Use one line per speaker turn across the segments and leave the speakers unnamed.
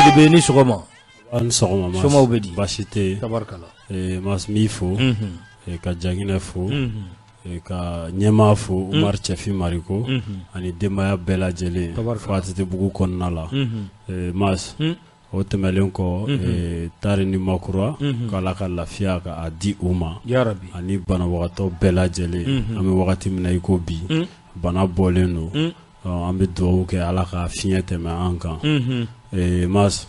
Sidibe ni sɔgɔma.
A ni sɔgɔma Mas.
Somaw bɛ di?
Baasi tɛ yen.
Tabarikala.
Mas n b'i fo. Ka Jaginɛ fo. Ka ɲɛmaa fo Umaru Cɛfin Mariko. Ani denbaya bɛɛ lajɛlen.
Tabarikala.
Fo ATT bugu kɔnɔna la. Mas. O tɛmɛnlen kɔ, Tari ni Makura. K'Ala ka lafiya ka a di u ma.
Yarabi.
Ani banabagatɔ bɛɛ lajɛlen. An bɛ wagati min na i ko bi. Bana bɔlen don. An bɛ dugawu kɛ Ala ka fiɲɛ tɛmɛ an kan. Mas.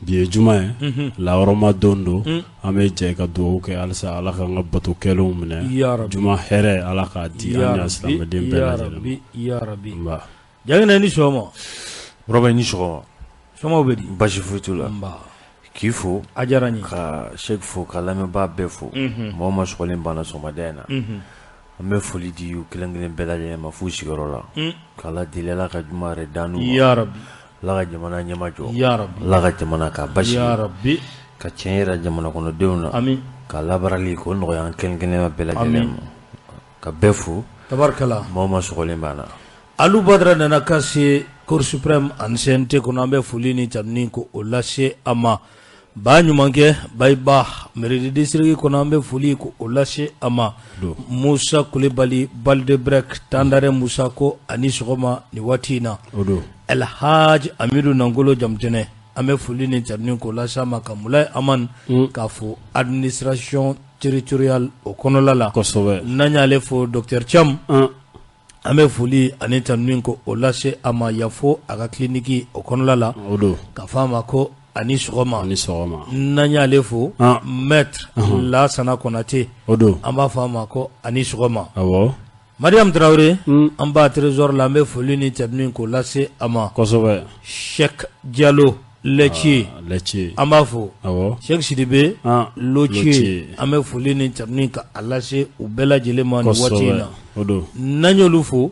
Bi ye juma ye, lahɔrɔma don don, an bɛ jɛ ka dugawu kɛ halisa Ala k'an ka bato kɛlenw minɛ.
Yarabi.
Juma hɛrɛ Ala k'a di an ni silamɛden bɛɛ lajɛlen ma.
Yarabi, yarabi.
Nba.
Jaginɛ ni sɔgɔma.
Burama i ni sɔgɔma.
Somaw bɛ di?
Basi foyi t'u la.
Nba.
K'i fo.
A diyara n ye.
Ka Sɛki fo ka lamɛnbaa bɛɛ fo. Maa o maa sɔgɔlen b'an na sɔgɔmada in na. An bɛ foli di u kelen kelen bɛɛ lajɛlen ma f'u sigiyɔrɔ la. K'Ala deli Ala ka juma yɛrɛ d'an n'u ma.
Yarabi.
Ala ka jamana ɲɛmajɔ.
Yarabi.
Ala ka jamana k'a basigi.
Yarabi.
Ka tiɲɛ yira jamana kɔnɔdenw na.
Ami.
Ka labaarali k'o nɔgɔya an kelen kelenna bɛɛ lajɛlen ma. Ka bɛɛ fo.
Tabarikala.
Maa o maa sɔgɔlen b'an na.
Alu Badara nana ka se Cour suprême ani CNT kɔnɔ, an bɛ foli ni tanuni ko o lase a ma. Ba ɲumankɛ Bayiba Mairie district kɔnɔ, an bɛ foli ko o lase a ma. Musa Kulibali Baldebrek Tandare Musa ko ani sɔgɔma nin waati in na.
O don.
El Hadj Amidu Nangolo Jamutɛnɛ, an bɛ foli ni tanuni ko lase a ma ka Mulayi Amani k'a fo administration territoriale o kɔnɔla la.
Kosɛbɛ.
N'an y'ale fo docteur Thiam. An bɛ foli ani tanuni ko o lase a ma yan fo a ka clinique o kɔnɔla la.
O don.
Ka fɔ a ma ko ani sɔgɔma.
Ani sɔgɔma.
N'an y'ale fo. Maître Lasana Konate.
O don.
An b'a fɔ a ma ko ani sɔgɔma.
Awɔ.
Mariam Tarawele. An b'a trésor la, an bɛ foli ni tanuni ko lase a ma.
Kosɛbɛ.
Cheikh Diallo Lɛtiye.
Lɛtiye.
An b'a fo.
Awɔ.
Cheikh Sidibe. Lotiye. An bɛ foli ni tanuni ka a lase u bɛɛ lajɛlen ma nin waati in na.
O don.
N'an y'olu fo.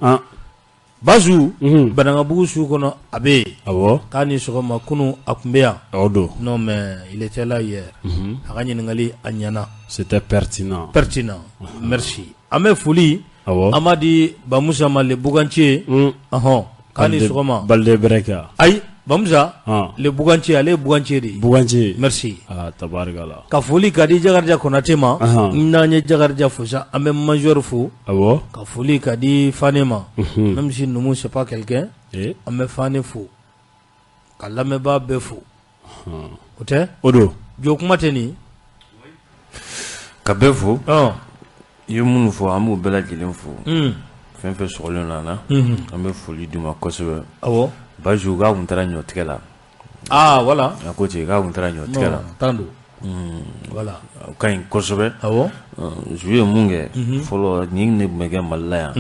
Bazu. Banankabugu su kɔnɔ a bɛ yen.
Awɔ.
K'a ni sɔgɔma, kunun a tun bɛ yan.
O don.
Non mais il était là hier. A ka ɲininkali a ɲɛna.
C'était pertinent.
Pertinent. Merci. An bɛ foli.
Awɔ.
An b'a di Bamusa ma le Bugantier. Ɔhɔn. K'a ni sɔgɔma.
Balde Breka.
Ayi Bamusa. Le Bugantier, ale ye Bugantier de ye.
Bugantier.
Merci.
Ah tabarikala.
Ka foli ka di Jakarija Konate ma. N'an ye Jakarija fo sa, an bɛ major fo.
Awɔ.
Ka foli ka di Fane ma. Même si Numu c'est pas quelqu'un. An bɛ Fane fo. Ka lamɛnbaa bɛɛ fo. O tɛ?
O don.
Jo kuma tɛ nin.
Ka bɛɛ fo. I ye minnu fɔ, an b'u bɛɛ lajɛlen fo. Fɛn fɛn sɔgɔlen don an na. An bɛ foli d'u ma kosɛbɛ.
Awɔ.
Bazu k'a kun taara ɲɔtigɛ la.
Ah voilà.
A ko ten k'a kun taara ɲɔtigɛ la.
Tan don. Voilà.
O ka ɲi kosɛbɛ.
Awɔ.
Zu ye mun kɛ fɔlɔ, nin de tun bɛ kɛ Mali la yan.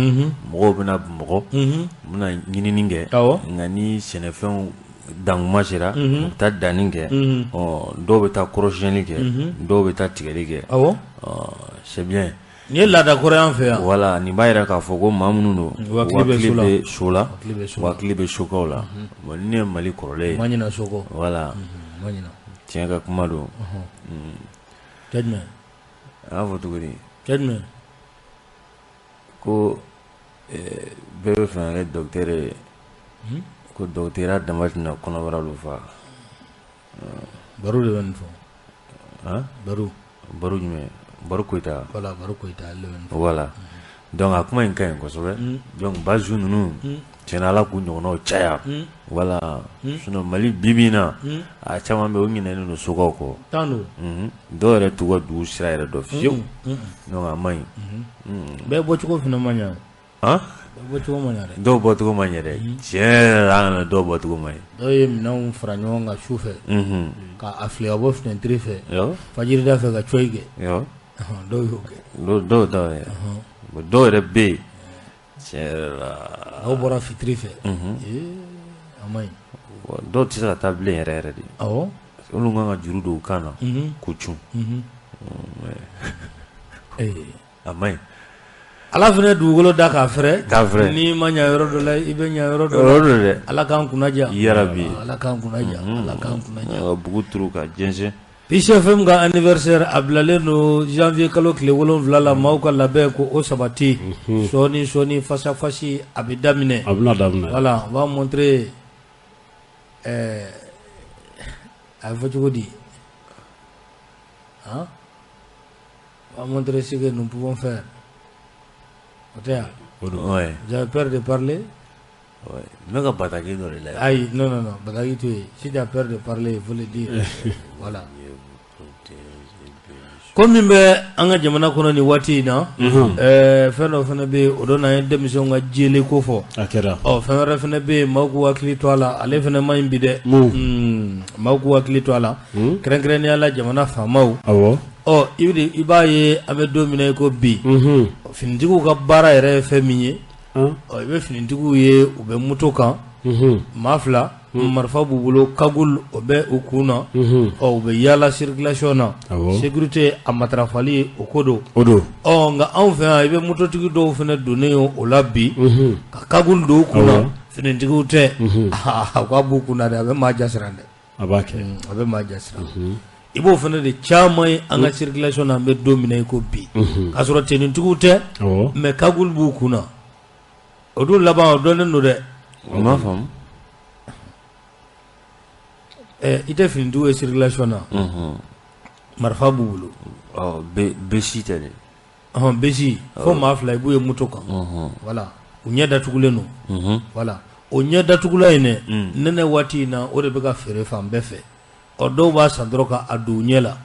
Mɔgɔw bɛna Bamakɔ. U bɛna ɲinini kɛ.
Awɔ.
Nka ni sɛnɛfɛnw dankuma sera, u bɛ taa danni kɛ. Ɔ dɔw bɛ taa kɔrɔsiyɛnni kɛ. Dɔw bɛ taa tigɛli kɛ.
Awɔ.
C'est bien.
Nin ye laada kɔrɔ y'an fɛ yan.
Voilà, nin b'a jira k'a fɔ ko maa minnu don,
U hakili bɛ so la.
u hakili bɛ so la, u hakili bɛ sokaw la. Bon ni ne ye Mali kɔrɔlen ye.
U ma ɲinɛ so kɔ.
Voilà.
U ma ɲinɛ.
Tiɲɛ ka kuma don.
Cɛ jumɛn?
A y'a fɔ cogo di?
Cɛ jumɛn?
Ko bɛɛ bɛ fɛ ka kɛ docteur ye. Ko docteur dama tɛna kɔnɔbara lu fa.
Baro de bɛ nin fɔ.
Han?
Baro.
Baro jumɛn? Baro Koyita.
Voilà, Baro Koyita ale de bɛ nin fɔ.
Voilà. Donc a kuma in ka ɲi kosɛbɛ. Donc Bazu ninnu, tiɲɛna Ala k'u ɲɔgɔnnaw caya. Voilà. Sinon Mali bi bi in na, a caman bɛ yen, u ɲinɛnen don sokaw kɔ.
Tan don.
Dɔw yɛrɛ t'u ka dugu sira yɛrɛ dɔn fiyewu. Donc a man ɲi.
Bɛɛ bɔcogo fana man ɲa.
Han?
Bɛɛ bɔcogo man ɲa dɛ.
Dɔw bɔcogo man ɲɛ dɛ. Tiɲɛ yɛrɛ la, an kana dɔw bɔcogo man ɲi.
Dɔw ye minɛnw fara ɲɔgɔn kan su fɛ. K'a fili ka bɔ fenêtre fɛ.
Awɔ.
Fajirida fɛ ka coyi kɛ.
Awɔ.
Dɔw y'o kɛ.
Dɔw ta ye. Dɔw yɛrɛ bɛ yen. Tiɲɛ yɛrɛ la.
Dɔw bɔra fitiri fɛ. Ee a man ɲi.
Dɔw tɛ se ka taa bilen yɛrɛ yɛrɛ de.
Awɔ.
Olu kan ka juru don u kan na. K'u cun. A man ɲi.
Ala fana dugukolo da k'a fɛrɛ.
K'a fɛrɛ.
N'i ma ɲɛ yɔrɔ dɔ la, i bɛ ɲɛ yɔrɔ dɔ la.
O don dɛ.
Ala k'an kunna diya.
Yarabi.
Ala k'an kunna diya. Ala k'an kunna diya.
Ka bugu turu ka jɛnsɛn.
PCFM ka anniversaire a bilalen don janvier kalo tile 7 la, maaw ka labɛn ko o sabati. Sɔɔni sɔɔni face à face a bɛ daminɛ.
A bɛna daminɛ.
Voilà, on va montrer A bɛ fɔ cogo di? Han, on va montrer ce que nous pouvons faire. O tɛ yan?
O don.
Ouais.
Vous avez peur de parler?
Ouais. N bɛ ka bataki dɔ de lajɛ.
Ayi, non, non, non, bataki to yen. Si tu as peur de parler, il faut le dire. Voilà. Ko min bɛ an ka jamana kɔnɔ nin waati in na, fɛn dɔ fana bɛ yen, o don n'an ye denmisɛnw ka jele ko fɔ.
A kɛra.
Ɔ, fɛn wɛrɛ fana bɛ yen, maaw k'u hakili to a la, ale fana man ɲi bi dɛ.
Mun?
Maaw k'u hakili to a la, kɛrɛnkɛrɛnnenya la jamana faamaw.
Awɔ.
Ɔ, i b'a ye an bɛ don min na i ko bi, finitigiw ka baara yɛrɛ ye fɛn min ye, ɔ, i bɛ finitigiw ye, u bɛ moto kan, maa fila, marifa b'u bolo, cagoule o bɛ u kun na, ɔ, u bɛ yaala circulation na, sécurité a matarafali o ko don.
O don.
Ɔ, nka anw fɛ yan, i bɛ mototigi dɔw fana donnen ye o la bi, ka cagoule don u kun na, finitigiw tɛ, a k'a b'u kun na dɛ, a bɛ maa jasiran dɛ.
A b'a kɛ.
A bɛ maa jasiran. I b'o fana de caman ye an ka circulation na, an bɛ don min na i ko bi, k'a sɔrɔ tenitigiw tɛ, mais cagoule b'u kun na. O dun laban, o dɔnnen don dɛ.
O ma faamu.
I tɛ finitigiw ye circulation na, marifa b'u bolo.
Ɔ, besi tɛ dɛ.
Ɔhɔn, besi fo maa fila, i b'u ye moto kan. Voilà, u ɲɛ datugulen don. Voilà, o ɲɛ datugula in dɛ, nɛnɛ waati in na, o de bɛ ka feere fan bɛɛ fɛ. Ɔ, dɔw b'a san dɔrɔn ka a don u ɲɛ la,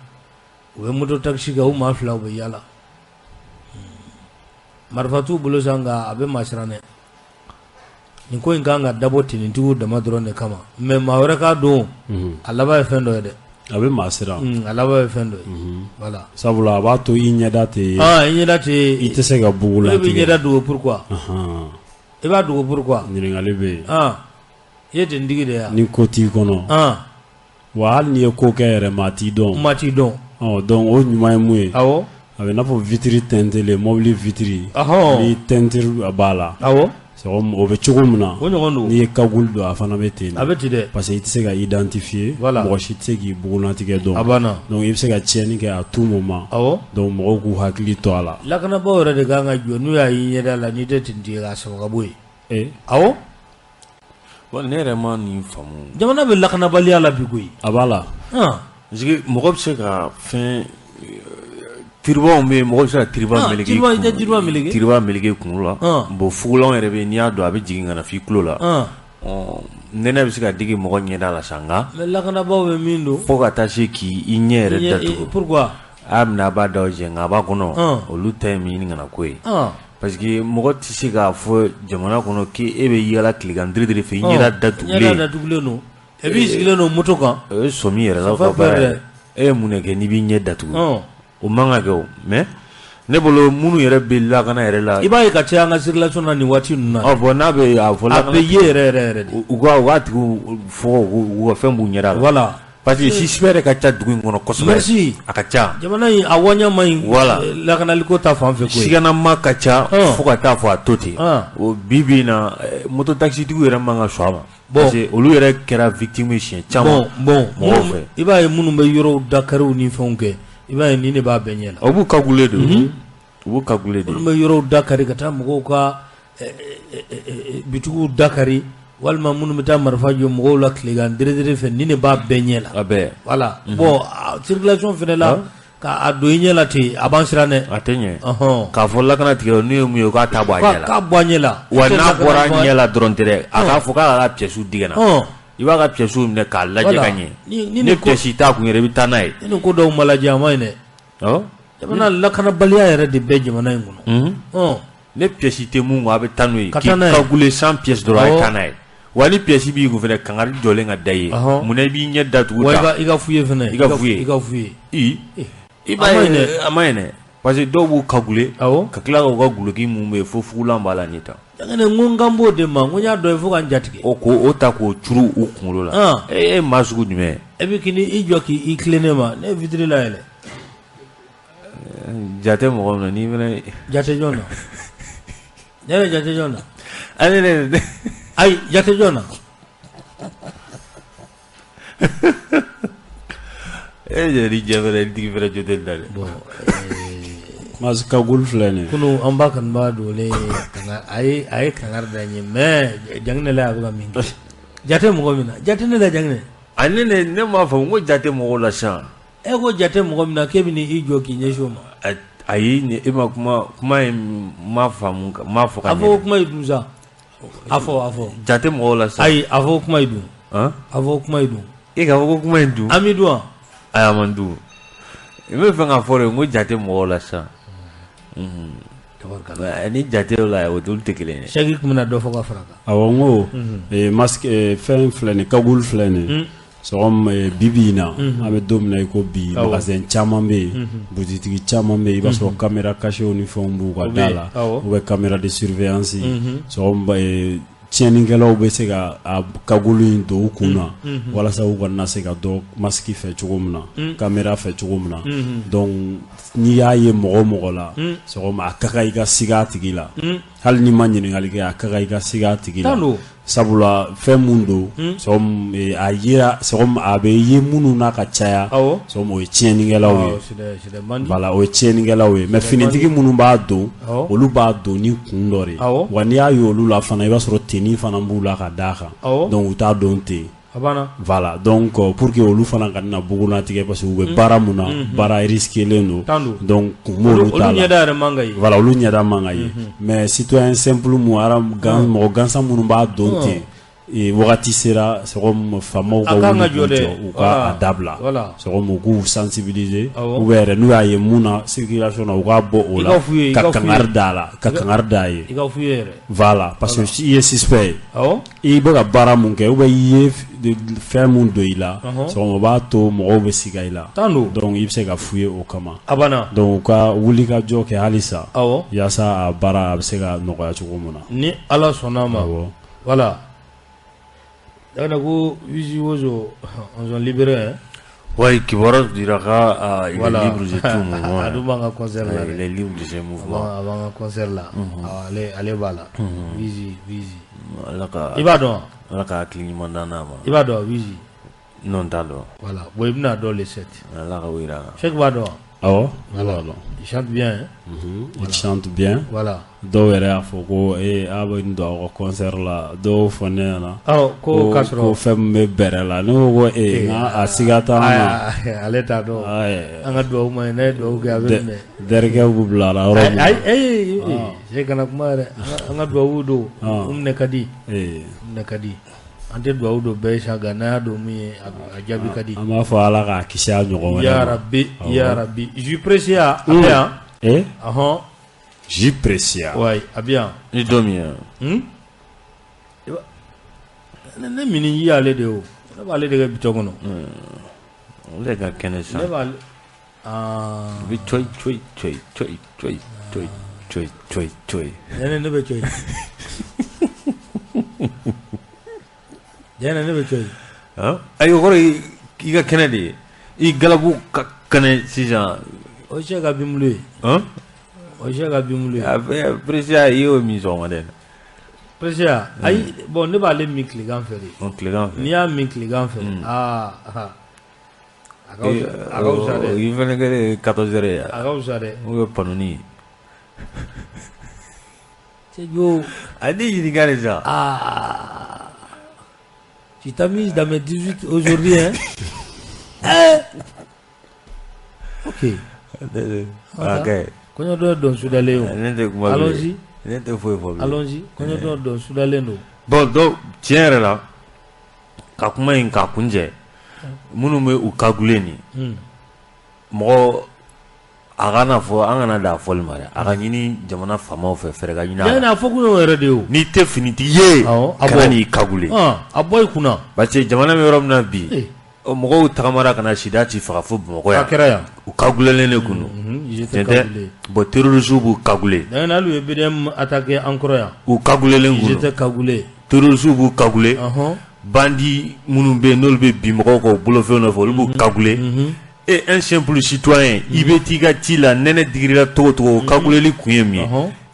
u bɛ moto taxi kɛ, u maa fila, u bɛ yaala. Marifa t'u bolo sa, nka a bɛ maa siran dɛ. Nin ko in kan ka dabɔ tenitigiw dama dɔrɔn de kama, mais maa wɛrɛ k'a don, a laban ye fɛn dɔ ye dɛ.
A bɛ maa siran.
A laban ye fɛn dɔ ye. Voilà.
Sabula a b'a to i ɲɛda tɛ ye.
Ah, i ɲɛda tɛ ye.
I tɛ se ka bugu
E b'i
latigɛ.
ɲɛda dogo pourquoi? I b'a dogo pourquoi?
Ɲininkali bɛ yen.
Ah, i ye tenitigi de ye wa?
Ni ko t'i kɔnɔ.
Ah.
Wa hali n'i ye ko kɛ yɛrɛ, maa t'i dɔn.
Maa t'i dɔn.
Ɔ, donc o ɲuman ye mun ye?
Awɔ.
A bɛ n'a fɔ vitre teintée, mobili vitre. Ni teinture b'a la.
Awɔ.
O bɛ cogo min na.
O ɲɔgɔn don.
N'i ye cagoule don, a fana bɛ ten.
A bɛ ten dɛ.
Parce que i tɛ se ka identifier.
Voilà.
Mɔgɔ si tɛ se k'i bugunnatigɛ dɔn.
A banna.
Donc i bɛ se ka tiɲɛni kɛ à tout moment.
Awɔ.
Donc mɔgɔw k'u hakili to a la.
Lakanabaaw yɛrɛ de kan ka jɔ, n'u y'a ye ɲɛda la, n'i tɛ tenitigi ye, k'a sama ka bɔ yen. Awɔ.
Bon, ne yɛrɛ ma nin faamu.
Jamana bɛ lakanabaliya la bi koyi.
A b'a la.
Parce que mɔgɔ bɛ se ka fɛn, tiribaw bɛ yen, mɔgɔ bɛ se ka tiriba meleke.
Tiriba, i tɛ tiriba meleke.
Tiriba meleke kunkolo la. Bon, fugulanw yɛrɛ bɛ yen, n'i y'a don, a bɛ jigin ka na f'i tulo la. Nɛnɛ bɛ se ka digi mɔgɔ ɲɛda la sa, nka.
Mais lakanabaaw bɛ min don.
Fo ka taa se k'i ɲɛ yɛrɛ datugu.
Pourquoi?
A minɛ, a b'a da o jɛ, nka a b'a kɔnɔ. Olu ta ye min ɲini ka na ko ye. Parce que mɔgɔ tɛ se k'a fɔ jamana kɔnɔ k'e bɛ yaala tilegan diri fɛ, i ɲɛda datugulen.
Ɲɛda datugulen don. E b'i sigilen don moto kan.
O ye sɔmi yɛrɛ la ka baara ye. E ye mun de kɛ n'i b'i ɲɛ datugu? O man ka kɛ o, mais ne bolo minnu yɛrɛ bɛ lakana yɛrɛ la.
I b'a ye ka caya an ka circulation na nin waati ninnu na.
Ɔ, bon, n'a bɛ a fɔ
a bɛ ye yɛrɛ yɛrɛ yɛrɛ de.
U ka tigiw fɔ u ka fɛn b'u ɲɛda la.
Voilà.
Parce que suspect yɛrɛ ka ca dugu in kɔnɔ kosɛbɛ.
Merci.
A ka ca.
Jamana in a waɲa man ɲi.
Voilà.
Lakanaliko ta fan fɛ koyi.
Siganama ka ca fo ka taa fɔ a to ten. O bi bi in na, moto taxitigiw yɛrɛ man ka sɔn a ma.
Bon,
parce que olu yɛrɛ kɛra victime siɲɛ caman.
Bon,
mɔgɔw fɛ.
I b'a ye minnu bɛ yɔrɔw dakariw ni fɛnw kɛ, i b'a ye nin de b'a bɛɛ ɲɛ la.
O b'u cagoulé de. U b'u cagoulé de.
Minnu bɛ yɔrɔw dakari ka taa mɔgɔw ka bitigiw dakari, walima minnu bɛ taa marifa jɔ mɔgɔw la tilegan deredere fɛ, nin de b'a bɛɛ ɲɛ la.
A bɛɛ.
Voilà. Bon, circulation fana la, k'a don i ɲɛ la ten, a b'an siran dɛ.
A tɛ ɲɛ. K'a fɔ lakana tigɛ n'u ye mun ye, u k'a ta bɔ a ɲɛ la.
K'a bɔ a ɲɛ la.
Wa n'a bɔra a ɲɛ la dɔrɔn tɛ dɛ, a k'a fɔ k'a ka pièces di ka na. I b'a ka pièces minɛ k'a lajɛ ka ɲɛ. Ni pièce t'a kun yɛrɛ, i bɛ taa n'a ye.
Ni nin ko dɔw ma lajɛ, a ma ɲi dɛ. Jamana lakanabaliya yɛrɛ de bɛ jamana in kɔnɔ.
Ne pièce tɛ mun kun, a bɛ taa n'o ye.
Ka taa n'a ye.
K'i cagoulé 100 pièces dɔrɔn, a ye taa n'a ye. Wa ni pièce b'i kun fɛnɛ, kangari jɔlen ka da i ye. Munna i b'i ɲɛ datugu
ta? I ka f'u ye fɛnɛ.
I ka f'u ye.
I ka f'u ye.
I b'a ye a ma ɲi dɛ. Parce que dɔw b'u cagoulé. Ka tila k'u ka guloki mun bɛ yen fo fugulan b'a la nin tan.
Jangene, n ko n kan b'o de ma, n ko n y'a dɔn ye fo ka n jatigɛ.
O k'o ta k'o curu u kunkolo la. E ye maa sugu jumɛn ye?
E bɛ k'i i jɔ k'i tilen ne ma, ne ye vitre layɛlɛ.
Jate mɔgɔ min na n'i fɛnɛ.
Jate jɔn na? Ne yɛrɛ jate jɔn na?
Ale ne.
Ayi, jate jɔn na?
E yɛrɛ ni jɛ fɛnɛ, tigi fɛnɛ jo tɛ nin na dɛ.
Bon,
Mas cagoule filɛ nin ye.
Kunun an ba kanubaga dogolen a ye kangari da n ye, mais Janginɛ la a bɛ ka min kɛ. Jate mɔgɔ min na, jate ne la Janginɛ.
A ne m'a fɔ n ko ja tɛ mɔgɔw la sisan.
E ko ja tɛ mɔgɔ min na k'e bɛ i jɔ k'i ɲɛsin o ma.
Ayi e ma kuma kuma in ma faamu ma fɔ
a fɔ kuma in dun sa. A fɔ a fɔ.
Ja tɛ mɔgɔw la sisan.
Ayi a fɔ kuma in dun. A fɔ kuma in dun.
E k'a fɔ ko kuma in dun.
An b'i dun wa?
Ayi a man dun. N bɛ fɛ k'a fɔ de n ko ja tɛ mɔgɔw la sisan. Ni ja tɛ la o olu tɛ kelen ye.
Sɛki tun bɛna dɔ fɔ ka fara a kan.
Awɔ n ko masque fɛn filɛ nin cagoule filɛ nin sɔgɔma bi bi in na an bɛ don min na i ko bi magasin caman bɛ yen butigi caman bɛ yen i b'a sɔrɔ caméra cachée ni fɛnw b'u ka da la ou bien caméra de surveillance sɔgɔma tiɲɛnikɛlaw bɛ se ka a cagoule in don u kun na walasa u kana se ka dɔn masque fɛ cogo min na caméra fɛ cogo min na donc n'i y'a ye mɔgɔ mɔgɔ la sɔgɔma a ka kan i ka siga a tigi la hali n'i ma ɲininkali kɛ a ka kan i ka siga a tigi la sabula fɛn mun don a yera sɔgɔma a bɛ ye minnu na ka caya sɔgɔma o ye tiɲɛnikɛlaw ye voilà o ye tiɲɛnikɛlaw ye mais finitigi minnu b'a don olu b'a don ni kun dɔ de ye wa n'i y'a ye olu la fana i b'a sɔrɔ tenue fana b'u la ka d'a kan donc u t'a don ten voilà donc pour que olu fana kana bugunnatigɛ parce que u bɛ baara mun na baara risquélen don donc kun b'olu ta
la
voilà olu ɲɛda man ka ye mais citoyen simple mun mɔgɔ gansan minnu b'a don ten wagati sera sɔgɔma faamaw ka wuli k'u jɔ u ka a dabila sɔgɔma u k'u sensibiliser ou bien yɛrɛ n'u y'a ye mun na circulation na u k'a bɔ o la ka kangari d'a la ka kangari d'a ye voilà parce que i ye suspect ye i bɛ ka baara mun kɛ ou bien i ye fɛn mun don i la sɔgɔma o b'a to mɔgɔw bɛ siga i la donc i bɛ se ka f'u ye o kama donc u ka wuli ka jɔ kɛ halisa yaasa a baara a bɛ se ka nɔgɔya cogo min na
ni Ala sɔnna a ma voilà ko Wizi Wozo on libéré
Oui, kibaruya dira ka il est libre de tout mouvement.
A dun b'an ka concert la
Il est libre de ses mouvements.
A b'an ka concert la. Ale ale b'a la. Wizi Wizi.
Ala ka
I b'a dɔn wa?
Ala ka hakili ɲuman d'an n'a ma.
I b'a dɔn wa Wizi?
Non, n t'a dɔn.
Voilà, bon i bɛna dɔn le 7.
Ala ka o yira an na.
Cheikh b'a dɔn wa?
Awɔ, ne b'a dɔn.
Il chante bien hein?
Il chante bien.
Voilà.
Dɔw yɛrɛ y'a fɔ ko ee a bɛ nin don aw ka concert la dɔw fɔ ne ɲɛna.
Awɔ ko k'a sɔrɔ
ko fɛn min bɛ bɛrɛ la ne ko ko ee n ka a siga t'an na.
Ale t'a dɔn. An ka dugawu ma ɲi n'a ye dugawu kɛ a bɛ minɛ.
Derikɛ b'u bila la yɔrɔ min.
Ayi ayi Cheikh kana kuma yɛrɛ an ka dugawu don u minɛ ka di. U minɛ ka di. An tɛ dugawu don bɛɛ ye sa nka n'a y'a don min ye a jaabi ka di.
An b'a fɔ Ala k'a kisi a ɲɔgɔn wɛrɛ ma.
Ya rabi ya rabi Jus Precia a bɛ yan.
Ee?
Ɔhɔn.
Jus Precia.
Oui a bɛ yan.
Ni don min ya.
Ne miniji y'ale de ye o ne b'ale de kɛ bitɔn kɔnɔ.
O de ka kɛnɛ sisan.
Ne b'ale aa.
I bɛ coyi coyi coyi coyi coyi coyi coyi coyi coyi.
Ne bɛ coyi. Jɛnɛ ne bɛ coyi.
Ayi o kɔrɔ i ka kɛnɛ de ye i galabu ka kɛnɛ sisan.
O ye Cheikh ka binbulu ye. O ye Cheikh ka binbulu ye.
Precia i y'o min sɔgɔmada in na.
Precia ayi bon ne b'ale min tilegan fɛ de.
Tilegan fɛ.
N'i y'a min tilegan fɛ aa a ka fisa dɛ.
I fana kɛlen 14 heures ye.
A ka fisa dɛ.
O ye panuni ye.
Cɛ
A ne ɲininka de sa.
Aa tu t'amuses dans mes 18 aujourd'hui hein. Eh ok.
Ok.
Kɔɲɔ dɔ dɔn sudalen o.
Ne tɛ kuma bilen.
Allons-y.
Ne tɛ foyi fɔ bilen.
Allons-y kɔɲɔ dɔ dɔn sudalen don.
Bon donc tiɲɛ yɛrɛ la ka kuma in k'a kuncɛ minnu bɛ u cagoulé nin mɔgɔ a kana fɔ an kana da fɔli ma dɛ a ka ɲini jamana faamaw fɛ fɛɛrɛ ka ɲini a la.
a fɔ kun y'o yɛrɛ de ye o.
N'i tɛ finitigi ye kana n'i cagoulé.
A bɔ i kunna.
Parce que jamana bɛ yɔrɔ min na bi mɔgɔw tagamara ka na sida ci faga fo Bamakɔ yan.
A kɛra yan.
U cagoulelen de kun don.
Ils étaient cagoulés.
Bon terroristes b'u cagoulé.
D'ailleurs hali u ye BDM attaqué an kɔrɔ yan.
U cagoulelen kun don.
Ils étaient cagoulés.
Terroristes b'u cagoulé. Bandits minnu bɛ yen n'olu bɛ bin mɔgɔw kan u bolofɛn nɔfɛ olu b'u cagoulé. Et un simple citoyen i bɛ t'i ka ci la nɛnɛ digir'i la cogo o cogo o cagouleli kun ye min ye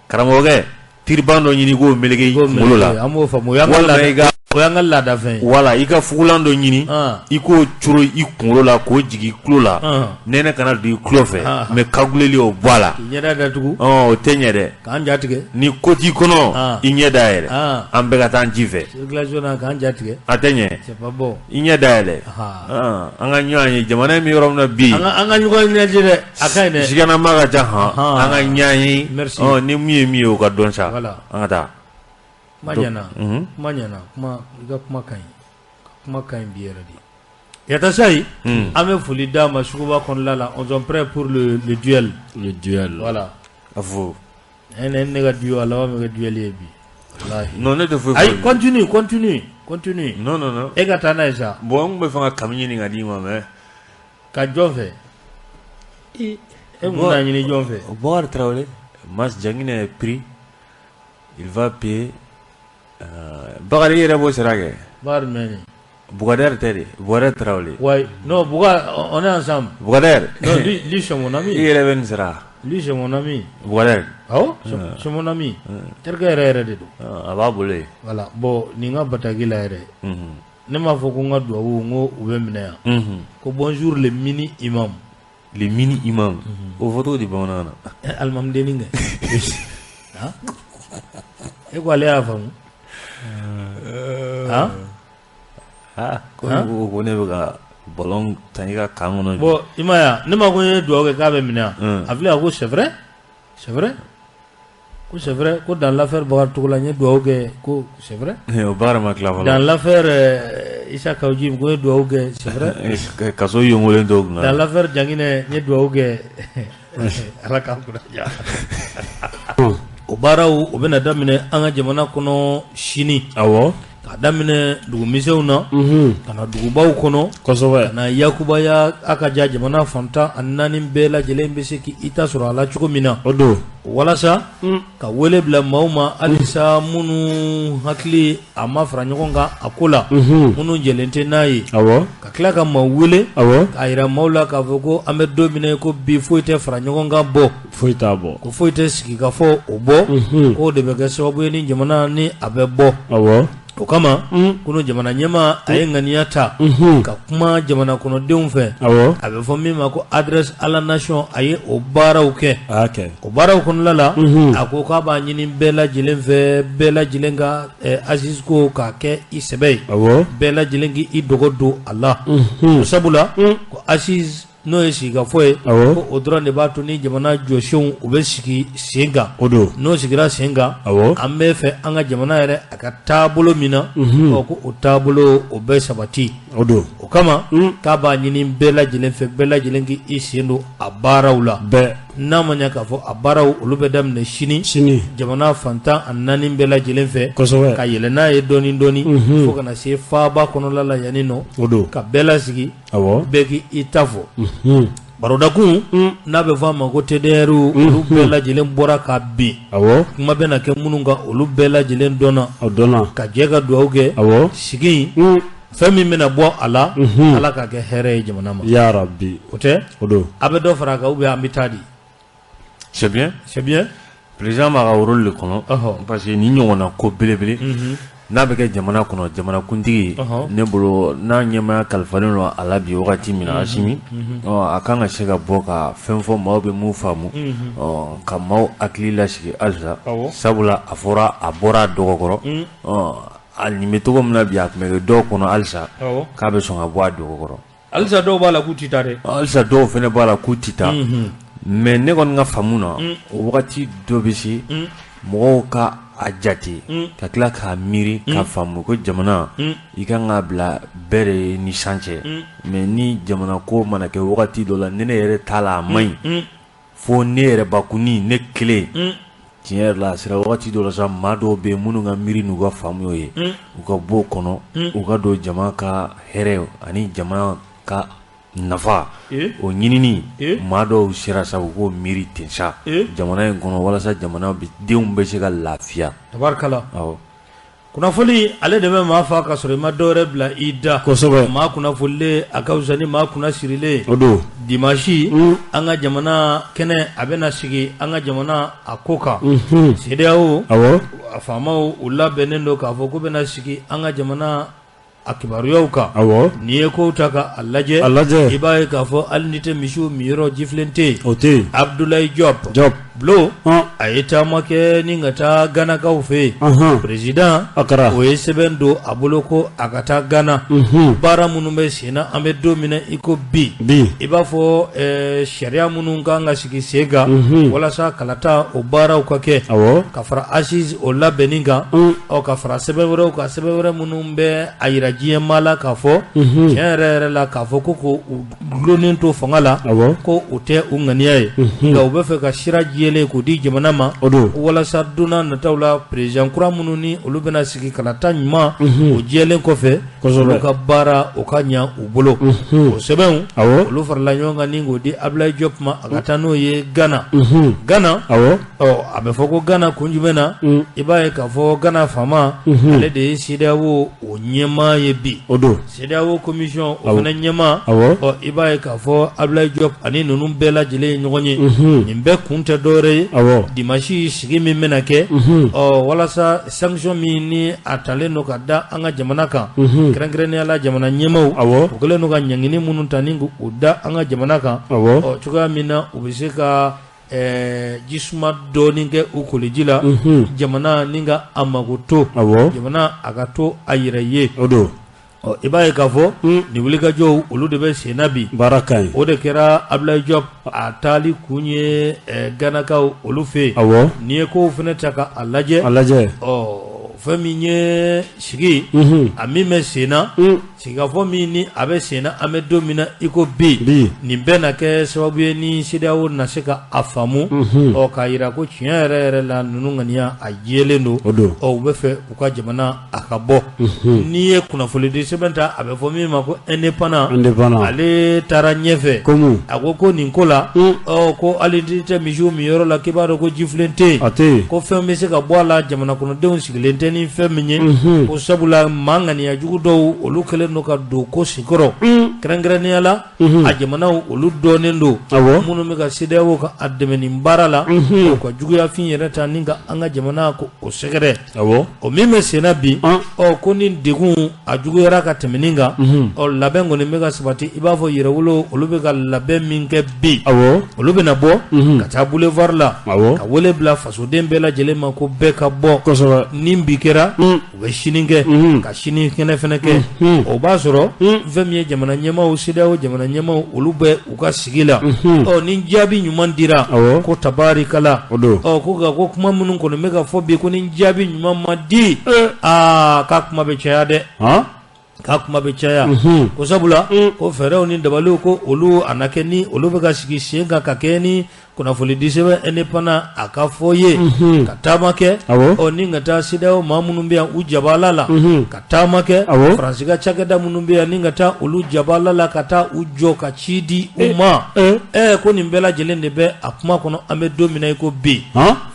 karamɔgɔkɛ tiriban dɔ ɲini k'o meleke i kunkolo la
An b'o faamu
walima i ka
O y'an ka laadafɛn ye.
Wala i ka fugulan dɔ ɲini, i k'o coro i kunkolo la k'o jigin i tulo la, nɛnɛ kana don i tulo fɛ, mais kaguleli o bɔ a la.
K'i ɲɛda datugu.
O tɛ ɲɛ dɛ.
K'an ja tigɛ.
Ni ko t'i kɔnɔ, i ɲɛ dayɛlɛ. An bɛɛ ka taa an ji fɛ.
Circulation na k'an ja tigɛ.
A tɛ ɲɛ.
C'est pas bon.
I ɲɛ dayɛlɛ. An ka ɲɔgɔn ye jamana in bɛ yɔrɔ min na bi.
An ka ɲɔgɔn ɲɛnajɛ dɛ, a ka ɲi dɛ.
Siganama ka ca han. An ka ɲɔgɔn ye.
Merci.
Ni min ye min ye o ka dɔn sa.
Voilà.
An ka taa.
Kuma ɲɛna, kuma ɲɛna, kuma i ka kuma ka ɲi, kuma ka ɲi bi yɛrɛ de. Yatasayi, an bɛ foli d'a ma suguba kɔnɔna la, on sont prêts pour le duel.
Le duel.
Voilà.
A fɔ.
Ne ka duo a laban bɛ kɛ duel ye bi. Walahi.
Non, ne tɛ foyi fɔ.
Ayi, continue, continue, continue.
Non, non, non.
E ka taa n'a ye sa.
Bon, n tun bɛ fɛ ka kami ɲini ka d'i ma mais.
Ka jɔn fɛ? E kun bɛna ɲini jɔn fɛ?
Bɔkari Tarawele, Mas Janginɛ est pris, il va payer. Bakari i yɛrɛ b'o sara kɛ.
Bakari jumɛn ni?
Bukadɛri tɛ de, Bukadɛri Tarawele.
Ouais, non, Bouga, on est ensemble.
Bukadɛri.
Non, lui c'est mon ami.
I yɛrɛ bɛ nin sara.
Lui c'est mon ami.
Bukadɛri.
Awɔ, c'est mon ami. Terikɛ yɛrɛ yɛrɛ de don.
A b'a bolo yen.
Voilà, bon nin ka bataki la yɛrɛ. Ne m'a fɔ ko n ka duwawu n ko u bɛ minɛ yan. Ko bonjour le mini imam.
Le mini imam. O fɔ cogo di bamanankan na?
Alimamudennin kɛ. Han? E ko ale y'a faamu. Han?
Ko ko ne bɛ ka ballon tan i ka camp kɔnɔ.
Bon i ma ye wa, ne ma ko n ye duwawu kɛ k'a bɛ minɛ yan. A filɛ a ko c'est vrai, c'est vrai, ko c'est vrai, ko dans l'affaire Bakari Togola n ye duwawu kɛ ko c'est vrai.
O baara ma tila fɔlɔ.
Dans l'affaire Issa Kaou Djim ko n ye duwawu kɛ c'est vrai.
Kaso yongolen dɔw kunna.
Dans l'affaire Janginɛ n ye duwawu kɛ Ala k'an kunna diya. O baaraw o bɛna daminɛ an ka jamana kɔnɔ sini.
Awɔ.
Ka daminɛ dugumisɛnw na, ka na dugubaw kɔnɔ,
kosɛbɛ,
ka na yakubaya a ka ja jamana fan 14 bɛɛ lajɛlen bɛ se k'i ta sɔrɔ a la cogo min na.
O don.
Walasa ka wele bila maaw ma halisa minnu hakili a ma fara ɲɔgɔn kan a ko la, minnu jɛlen tɛ n'a ye.
Awɔ.
Ka tila ka maaw wele.
Awɔ.
K'a yira maaw la k'a fɔ ko an bɛ don min na ko bi foyi tɛ fara ɲɔgɔn kan bɔ.
Foyi t'a bɔ.
Ko foyi tɛ sigi ka fɔ o bɔ. K'o de bɛ kɛ sababu ye ni jamana ni a bɛ bɔ.
Awɔ.
O kama kunun jamana ɲɛmaa a ye ŋaniya ta ka kuma jamana kɔnɔdenw fɛ.
Awɔ.
A bɛ fɔ min ma ko adresse à la nation, a ye o baaraw kɛ.
A y'a kɛ.
O baaraw kɔnɔna la, a ko k'a b'a ɲini bɛɛ lajɛlen fɛ, bɛɛ lajɛlen ka assise ko k'a kɛ i sɛbɛ ye.
Awɔ.
Bɛɛ lajɛlen k'i dɔgɔ don a la. O sabula ko assise n'o ye sigikafɔ ye, ko o dɔrɔn de b'a to ni jamana jɔsenw u bɛ sigi sen kan.
O don.
N'o sigira sen kan,
awɔ,
an bɛ fɛ an ka jamana yɛrɛ a ka taabolo min na, ɔ ko o taabolo o bɛ sabati.
O don.
O kama k'a b'a ɲini bɛɛ lajɛlen fɛ, bɛɛ lajɛlen k'i sen don a baaraw la.
Bɛɛ.
N'a ma ɲɛ k'a fɔ a baaraw olu bɛ daminɛ sini.
Sini.
Jamana fan 14 bɛɛ lajɛlen fɛ.
Kosɛbɛ.
Ka yɛlɛ n'a ye dɔɔni dɔɔni. Fo ka na se faaba kɔnɔla la yanni nɔ.
O don.
Ka bɛɛ lasigi.
Awɔ.
Bɛɛ k'i ta fɔ. Barodakun n'a bɛ fɔ a ma ko TDR olu bɛɛ lajɛlen bɔra ka bin.
Awɔ.
Kuma bɛna kɛ minnu kan olu bɛɛ lajɛlen dɔnna.
O dɔnna.
Ka jɛ ka dugawu kɛ.
Awɔ.
Sigi in. Fɛn min bɛna bɔ a la, Ala k'a kɛ hɛrɛ ye jamana ma.
Ya Rabbi.
O tɛ?
O don.
A bɛ dɔ fara a kan ou bien an bɛ taa di?
C'est bien.
C'est bien.
Président b'a ka rôle de kɔnɔ. Parce que ni ɲɔgɔnna ko belebele. N'a bɛ kɛ jamana kɔnɔ, jamanakuntigi, ne bolo n'a ɲɛmaaya kalifalen don a la bi wagati min na, Asimi, a kan ka se ka bɔ ka fɛn fɔ maaw bɛ mun faamu, ka maaw hakili lasigi halisa. Sabula a fɔra a bɔra a dɔgɔkɔrɔ, a nin bɛ cogo min na bi a tun bɛ kɛ dɔw kɔnɔ halisa k'a bɛ sɔn ka bɔ a dɔgɔkɔrɔ.
Halisa dɔw b'a la k'u tɛ taa dɛ.
Halisa dɔw fana b'a la k'u tɛ taa. Mais ne kɔni ka faamu na, o wagati dɔ bɛ se mɔgɔw ka a jate ka tila k'a miiri ka faamu ko jamana i kan k'a bila bɛɛ de ni san cɛ. Mais ni jamana ko mana kɛ wagati dɔ la, ni ne yɛrɛ t'a la a man ɲi, fo ne yɛrɛ bakuni ne kelen. Tiɲɛ yɛrɛ la a sera wagati dɔ la sa, maa dɔw bɛ yen minnu ka miiri n'u ka faamu ye, u ka bɔ o kɔnɔ, u ka don jama ka hɛrɛ ani jama ka nafa o ɲinini. Maa dɔw sera sa u k'o miiri ten sa jamana in kɔnɔ walasa jamana denw bɛ se ka lafiya.
Tabarikala.
Awɔ.
Kunnafoni ale de bɛ maa fa ka sɔrɔ i ma dɔwɛrɛ bila i da.
Kosɛbɛ.
Maa kunnafonilen a ka fisa ni maa kunna sirilen.
O don.
Dimanche an ka jamana kɛnɛ a bɛna sigi an ka jamana a ko kan. CEDEAO.
Awɔ.
a faamaw u labɛnnen don k'a fɔ k'u bɛna sigi an ka jamana a kibaruyaw kan n'i ye kow ta ka a lajɛ i b'a ye k'a fɔ hali n'i tɛ misiw minyɔrɔ jifilen tɛ yen o tɛ yen Abdoulaye Diop Diop Bulo a ye taama kɛ ni ka taa Ganakaw fɛ yen président a kɛra o ye sɛbɛn don a bolo ko a ka taa Gana baara minnu bɛ sen na an bɛ don min na i ko bi bi i b'a fɔ sariya minnu kan ka sigi sen kan walasa kalata o baaraw ka kɛ ka fara assises o labɛnni kan ɔ ka fara sɛbɛn wɛrɛw kan sɛbɛn wɛrɛ minnu bɛ a jira diɲɛmaa la k'a fɔ tiɲɛ yɛrɛ yɛrɛ la k'a fɔ ko ko u dulonnen to fanga la ko o tɛ u ŋaniya ye nka u bɛ fɛ ka sira jɛlen k'o di jamana ma walasa don nataw la président kura minnu ni olu bɛna sigi kalata ɲuman o jɛlen kɔfɛ olu ka baara o ka ɲɛ u bolo o sɛbɛnw olu farala ɲɔgɔn kan ni k'o di Abdoulaye Diop ma a ka taa n'o ye Gana Gana ɔ a bɛ fɔ ko Gana kun jumɛn na i b'a ye k'a fɔ Gana faama ale de ye CEDEAO o ɲɛmaa ye bi o don CEDEAO commission o fana ɲɛmaa ɔ i b'a ye k'a fɔ Abdoulaye Diop ani ninnu bɛɛ lajɛlen ye ɲɔgɔn ye nin bɛɛ kun tɛ dɔwɛrɛ ye dimanche sigi min bɛna kɛ ɔ walasa sanction min ni a talen don ka da an ka jamana kan kɛrɛnkɛrɛnnenya la jamana ɲɛmaaw u kɛlen don ka ɲangini minnu ta ni k'u da an ka jamana kan ɔ cogoya min na u bɛ se ka jisuma dɔɔnin kɛ u koliji la jamana ni ka a mako to jamana a ka to a yɛrɛ ye o don ɔ i b'a ye k'a fɔ nin wulikajɔw olu de bɛ sen na bi baara ka ɲi o de kɛra Abdoulaye Diop a taali kun ye Ganakaw olu fɛ yen n'i ye kow fana ta ka a lajɛ a lajɛ ɔ fɛn min ye sigi a min bɛ sen na sigikafɔ min ni a bɛ sen na an bɛ don min na i ko bi nin bɛɛ na kɛ sababu ye ni CEDEAO na se ka a faamu ɔ k'a jira ko tiɲɛ yɛrɛ yɛrɛ la ninnu ŋaniya a jɛlen don o don ɔ u bɛ fɛ u ka jamana a ka bɔ n'i ye kunnafonidi sɛbɛn ta a bɛ fɔ min ma ko Indépendant ale taara ɲɛfɛ a ko ko nin ko la ɔ ko hali n'i tɛ misiw minyɔrɔ la k'i b'a dɔn ko jifilen tɛ yen ko fɛn bɛ se ka bɔ a la jamana kɔnɔdenw sigilen tɛ ni fɛn min ye ko sabula maa ŋaniya jugu dɔw olu kɛlen don ka don ko senkɔrɔ kɛrɛnkɛrɛnnenya la a jamanaw olu dɔnnen don minnu bɛ ka CEDEAO ka a dɛmɛ nin baara la u ka juguyafin yɛrɛ ta ni ka an ka jamana ko o sɛgɛrɛ o min bɛ senna bi ɔ ko ni degun a juguyara ka tɛmɛ nin kan ɔ labɛn kɔni bɛ ka sabati i b'a fɔ yɛrɛwolo olu bɛ ka labɛn min kɛ bi olu bɛna bɔ ka taa boulevard la ka wele bila fasoden bɛɛ lajɛlen ma ko bɛɛ ka bɔ ni bi kɛra u bɛ sini kɛ ka sini kɛnɛ fana kɛ o b'a sɔrɔ fɛn min ye jamana ɲɛmaaw CEDEAO jamana ɲɛmaaw olu bɛ u ka sigi la ɔ ni jaabi ɲuman dira ko tabarikala ɔ ko nka ko kuma minnu kɔni bɛ ka fɔ bi ko ni jaabi ɲuman ma di aa k'a kuma bɛ caya dɛ k'a kuma bɛ caya ko sabula ko fɛɛrɛw ni dabaliw ko olu a na kɛ ni olu bɛ ka sigi sen kan ka kɛ ni kunnafonidi sɛbɛn Indépendant a ka fɔ ye ka taama kɛ ɔ ni ka taa CEDEAO maa minnu bɛ yan u jabala la ka taama kɛ Faransi ka cakɛda minnu bɛ yan ni ka taa olu jabala la ka taa u jɔ ka ci di u ma ko nin bɛɛ lajɛlen de bɛ a kuma kɔnɔ an bɛ don min na i ko bi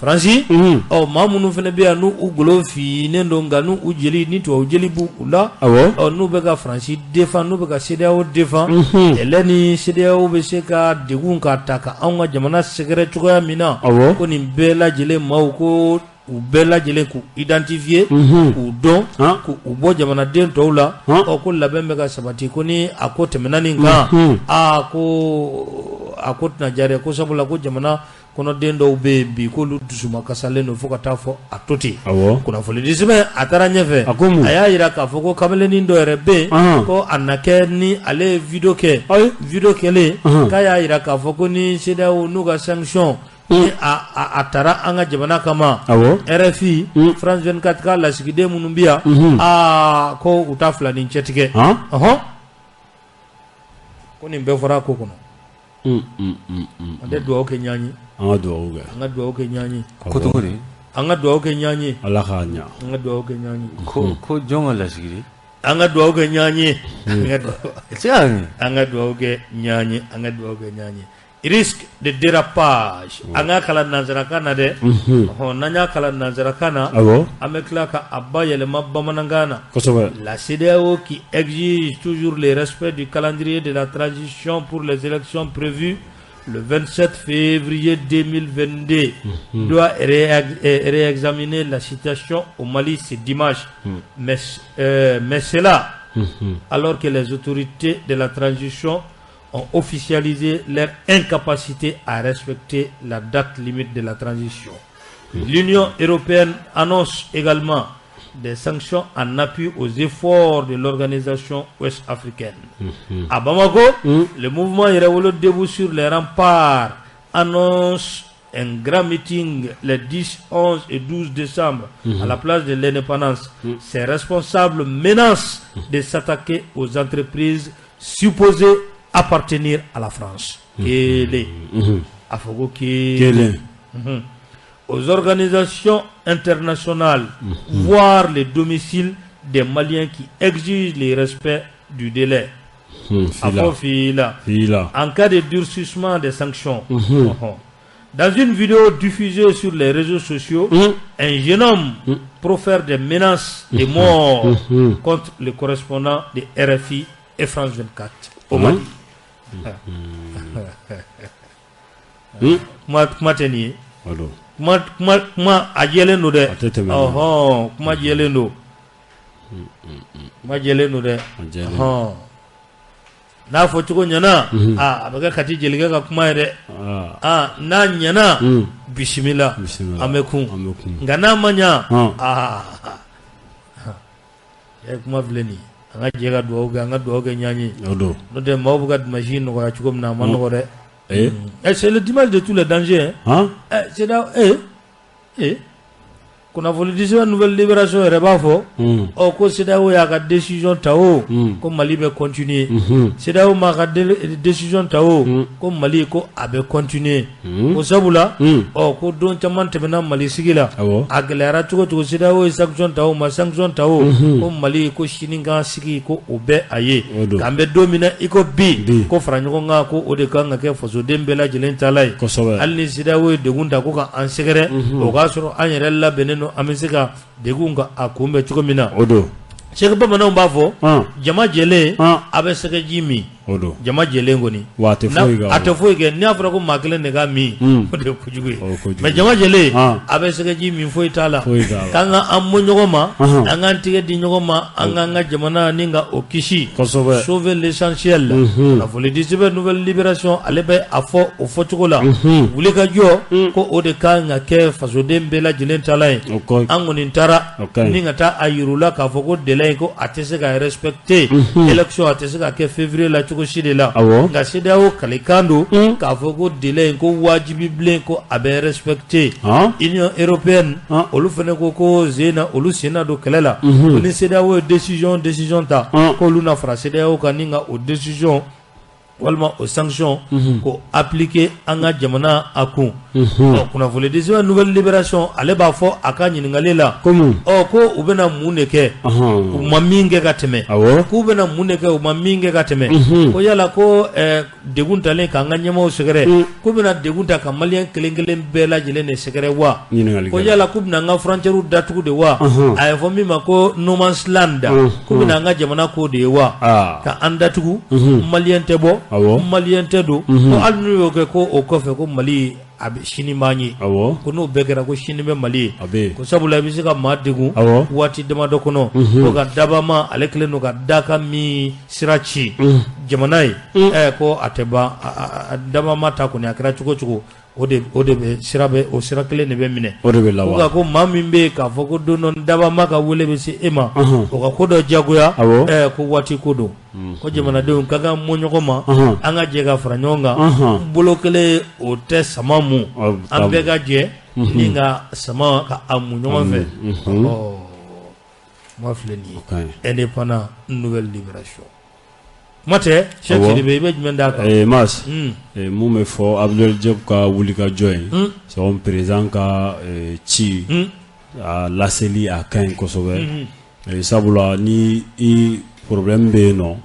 Faransi ɔ maa minnu fana bɛ yan n'u golo finnen don nka n'u u jeli ni tubabu jeli b'u la ɔ n'u bɛ ka Faransi défend n'u bɛ ka CEDEAO défend kɛlɛ ni CEDEAO bɛ se ka degun ka ta ka anw ka jamana sɛgɛrɛ cogoya min na ko nin bɛɛ lajɛlen maaw ko u bɛɛ lajɛlen k'u identifier k'u dɔn k'u bɔ jamanaden tɔw la ɔ ko labɛn bɛ ka sabati ko ni a ko tɛmɛna nin kan aa ko a ko tɛna diya dɛ ko sabula ko jamana kɔnɔden dɔw bɛ yen bi k'olu dusuma kasalen don fo ka taa fɔ a to ten kunnafonidi sɛbɛn a taara ɲɛfɛ a y'a jira k'a fɔ ko kamalennin dɔ yɛrɛ bɛ yen ko a na kɛ ni ale ye vidéo kɛ vidéo kɛlen k'a y'a jira k'a fɔ ko ni CEDEAO n'u ka sanction ni a taara an ka jamana kama RFI France 24 ka lasigiden minnu bɛ yan aa ko u ta fila ni cɛtigɛ ɔhɔn ko nin bɛɛ fɔra a ko kɔnɔ an tɛ dugawu kɛ ɲɔgɔn ye
an ka dugawu kɛ
an ka dugawu kɛ ɲɔgɔn ye
ko cogo di
an ka dugawu kɛ ɲɔgɔn ye
Ala k'a ɲa
an ka dugawu kɛ ɲɔgɔn ye
ko jɔn ka lasigiden
an ka dugawu kɛ ɲɔgɔn ye an ka dugawu kɛ ɲɔgɔn ye an ka dugawu kɛ ɲɔgɔn ye risque de dérapage an k'a kalan nansarakan na dɛ ɔhɔn n'an y'a kalan nansarakan na an bɛ tila ka a bayɛlɛma bamanankan na
kosɛbɛ
la CEDEAO qui exige toujours le respect du calendrier de la transition pour les élections prévues le 27 février 2022 doit réexaminer la situation au Mali ce dimanche. Mais c'est là, alors que les autorités de la transition ont officialisé leur incapacité à respecter la date limite de la transition. L'Union européenne annonce également des sanctions en appui aux efforts de l'organisation ouest-africaine. À Bamako, le mouvement Yerewolo debout sur les remparts annonce un grand meeting les 10, 11 et 12 décembre à la place de l'Indépendance. Ses responsables menacent de s'attaquer aux entreprises supposées appartenir à la France. Kelen. A fɔ ko kelen. Aux organisations internationales, voire les domiciles des Maliens qui exigent le respect du délai. A fɔ fila. En cas de durcissement des sanctions. Dans une vidéo diffusée sur les réseaux sociaux, un jeune homme profère des menaces de mort contre le correspondant de RFI et France 24 au Mali. Kuma tɛ nin ye. Kuma kuma a jɛlen don dɛ. Ɔhɔn, kuma jɛlen don. Kuma jɛlen don dɛ. Ɔhɔn. N'a fɔ cogo ɲɛna, a bɛ kɛ Kati jelikɛ ka kuma ye dɛ. Aa, n'a ɲɛna, bisimila, an bɛ kun. Nka n'a ma ɲa, aa, kuma filɛ nin ye. An ka jɛ ka dugawu kɛ, an ka dugawu kɛ ɲɔgɔn ye. N'o tɛ maaw bɛ ka dimanche nɔgɔya cogo min na, a ma nɔgɔ dɛ. C'est le dimanche de tous les dangers. Hein? C'est là, kunnafoni di sɛbɛn Nouvelle Libération yɛrɛ b'a fɔ, ɔ, ko CEDEAO y'a ka décision ta o, ko Mali bɛ continuer. CEDEAO m'a ka décision ta o, ko Mali ko a bɛ continuer. Ko sabula, ɔ, ko don caman tɛmɛna Mali sigi la, a gɛlɛyara cogo cogo, CEDEAO ye sanction ta o, ma sanction ta o, ko Mali ko sini kan sigi ko o bɛ a ye. K'an bɛ don min na i ko bi, ko fara ɲɔgɔn kan, ko o de kan ka kɛ fasoden bɛɛ lajɛlen taala ye. Hali ni CEDEAO ye degun ta ko ka an sɛgɛrɛ, o k'a sɔrɔ an yɛrɛ labɛnnen don, an bɛ se ka degun ka a kunbɛn cogo min na.
O don.
Sɛki bamananw b'a fɔ, jama jɛlen a bɛ sɛgɛji min.
O don.
Jama jɛlen kɔni,
wa a tɛ foyi kɛ.
A tɛ foyi kɛ. N'a fɔra ko maa kelen de ka min, o de ye kojugu ye. Mais jama jɛlen a bɛ sɛgɛji min, foyi t'a la. K'an ka an bɔ ɲɔgɔn ma, an k'an tigɛ di ɲɔgɔn ma, an k'an ka jamana ni ka o kisi. Sauver l'essentiel. Kunnafoni di sɛbɛn Nouvelle Libération, ale bɛ a fɔ o fɔcogo la. Wuli ka jɔ ko o de kan ka kɛ fasoden bɛɛ lajɛlen taala ye. An kɔni taara ni ka taa a yir'u la k'a fɔ ko délai in ko a tɛ se ka respecter. Élection a tɛ se ka kɛ février la cogo si de la. Nka CEDEAO kalikan don k'a fɔ ko délai in ko wajibi bilen ko a bɛ respecter. Union européenne olu fana ko ko zena olu senna don kɛlɛ la. Ko ni CEDEAO ye décision ta, k'olu na fara CEDEAO kan ni ka o décision walima o sanction ko appliquer an ka jamana a kun. Ɔ, kunnafoni di sɛbɛn Nouvelle Libération, ale b'a fɔ a ka ɲininkali la. Ɔ, ko u bɛna mun de kɛ u ma min kɛ ka tɛmɛ? K'u bɛna mun de kɛ u ma min kɛ ka tɛmɛ? Ko yala ko degun talen k'an ka ɲɛmaaw sɛgɛrɛ, k'u bɛna degun ta ka maliyɛn kelen kelen bɛɛ lajɛlen de sɛgɛrɛ wa? Ko yala k'u bɛna an ka frontière datugu de wa? A ye fɔ min ma ko no man's land, k'u bɛna an ka jamana ko de ye wa? Ka an datugu, maliyɛn tɛ bɔ, maliyɛn tɛ don. Ko hali n'u y'o kɛ, ko o kɔfɛ ko Mali a bɛ sini b'an ye. Ko n'o bɛɛ kɛra, ko sini bɛ Mali ye. Ko sabula i bɛ se ka maa degun waati damadɔ kɔnɔ, ko ka dabama ale kɛlen don ka daka min sira ci jamana ye, ko a tɛ ban. Dabama ta kɔni a kɛra cogo cogo, o de bɛ sira bɛ o sira kelen de bɛ minɛ.
O de bɛ laban.
Ko maa min bɛ yen k'a fɔ ko don dɔ dabama ka wele bɛ se e ma, o ka ko dɔ diyagoya, ko waati ko don. Ko jamanadenw ka kan mɔ ɲɔgɔn ma, an ka jɛ ka fara ɲɔgɔn kan. Bolo kelen o tɛ sama mun, an bɛɛ ka jɛ ni ka sama ka a mun ɲɔgɔn fɛ. Ɔ, kuma filɛ nin ye, Indépendant, Nouvelle Libération. Kuma tɛ, Cheikh Sidibe, i bɛ jumɛn d'a kan?
Mas, mun bɛ fɔ Abdoulaye Diop ka wulikajɔ ye, c'est comme président ka ci a laseli, a ka ɲi kosɛbɛ. Sabula ni i problème bɛ yen nɔ,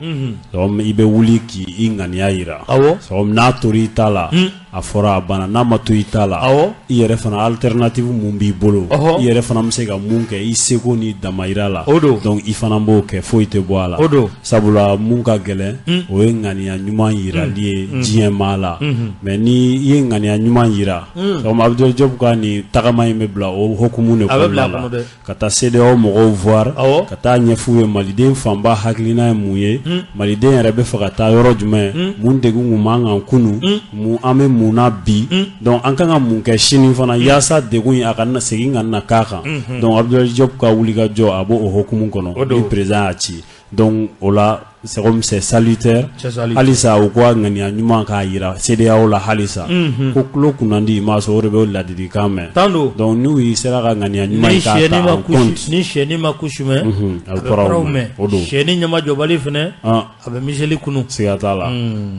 i bɛ wuli k'i ŋaniya yira. N'a tora i ta la, A fɔra a banna, n'a ma to i ta la, i yɛrɛ fana alternative mun b'i bolo, i yɛrɛ fana bɛ se ka mun kɛ i seko ni damayira la, donc i fana b'o kɛ, foyi tɛ bɔ a la. Sabula mun ka gɛlɛn, o ye ŋaniya ɲuman yirali ye diɲɛ maa la. Mais ni i ye ŋaniya ɲuman yira, comme Abdoulaye Diop ka nin tagama in bɛ bila o hukumu de kɔnɔna la, ka taa CEDEAO mɔgɔw voir, ka taa ɲɛf'u ye maliden fanba hakilina ye mun ye, maliden yɛrɛ bɛ fɛ ka taa yɔrɔ jumɛn, mun degun kun b'an kan kunun, mun an bɛ mun na bi, donc an kan ka mun kɛ sini fana yaasa degun in a kana segin ka na k'a kan. Donc Abdoulaye Diop ka wulikajɔ, a b'o o hukumu kɔnɔ ni président y'a ci. Donc o la, c'est comme c'est salutaire halisa u ka ŋaniya ɲuman k'a yira CEDEAO la halisa ko tulo kunnandi ma sɔrɔ, o de bɛ ladilikan mɛn. Donc n'u y'i sera ka ŋaniya ɲuman k'a ta en compte.
Ni siyɛni ma kusi mɛn,
a bɛ kɔrɔw mɛn.
O don siyɛni ɲɛmajɔbali fɛnɛ, a bɛ miseli kunu.
Siga t'a la.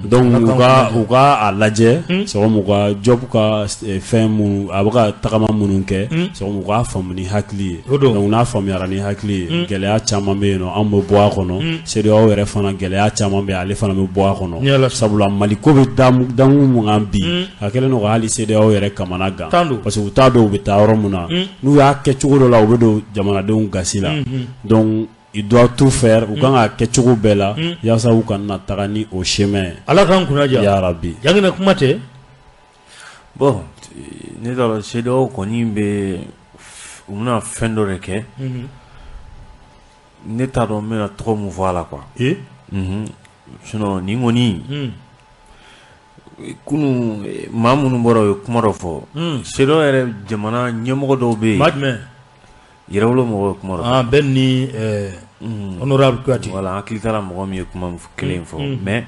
Donc u ka a lajɛ, c'est comme u ka Diop ka fɛn minnu a bɛ ka tagama minnu kɛ, c'est comme u k'a faamu ni hakili ye. Donc n'a faamuyara ni hakili ye, gɛlɛya caman bɛ yen nɔ, an bɛ bɔ a kɔnɔ. CEDEAO yɛrɛ fana, gɛlɛya caman bɛ, ale fana bɛ bɔ a kɔnɔ, sabula Mali ko bɛ dankun mun kan bi, a kɛlen don ka hali CEDEAO yɛrɛ kamana gan, parce que u t'a dɔn u bɛ taa yɔrɔ mun na. N'u y'a kɛ cogo dɔ la, u bɛ don jamanadenw gasi la. Donc il doit tout faire, u kan ka kɛ cogo bɛɛ la yaasa u kana taga ni o chemin ye.
Ala k'an kunna diya.
Ya rabi.
Janginɛ, kuma tɛ.
Bon, ne t'a dɔn, CEDEAO kɔni bɛ, u bɛna fɛn dɔ de kɛ, ne t'a dɔn n bɛna tɔgɔ mun fɔ a la quoi. Sinon nin kɔni, kunun maa minnu bɔra, u ye kuma dɔ fɔ. CEDEAO yɛrɛ jamana ɲɛmɔgɔ dɔw bɛ yen.
Maa jumɛn?
Yɛrɛwolo mɔgɔw ye kuma dɔ fɔ.
Ah, Ben ni honorable Kuyate.
Voilà, n hakili t'a la mɔgɔ min ye kuma kelen in fɔ, mais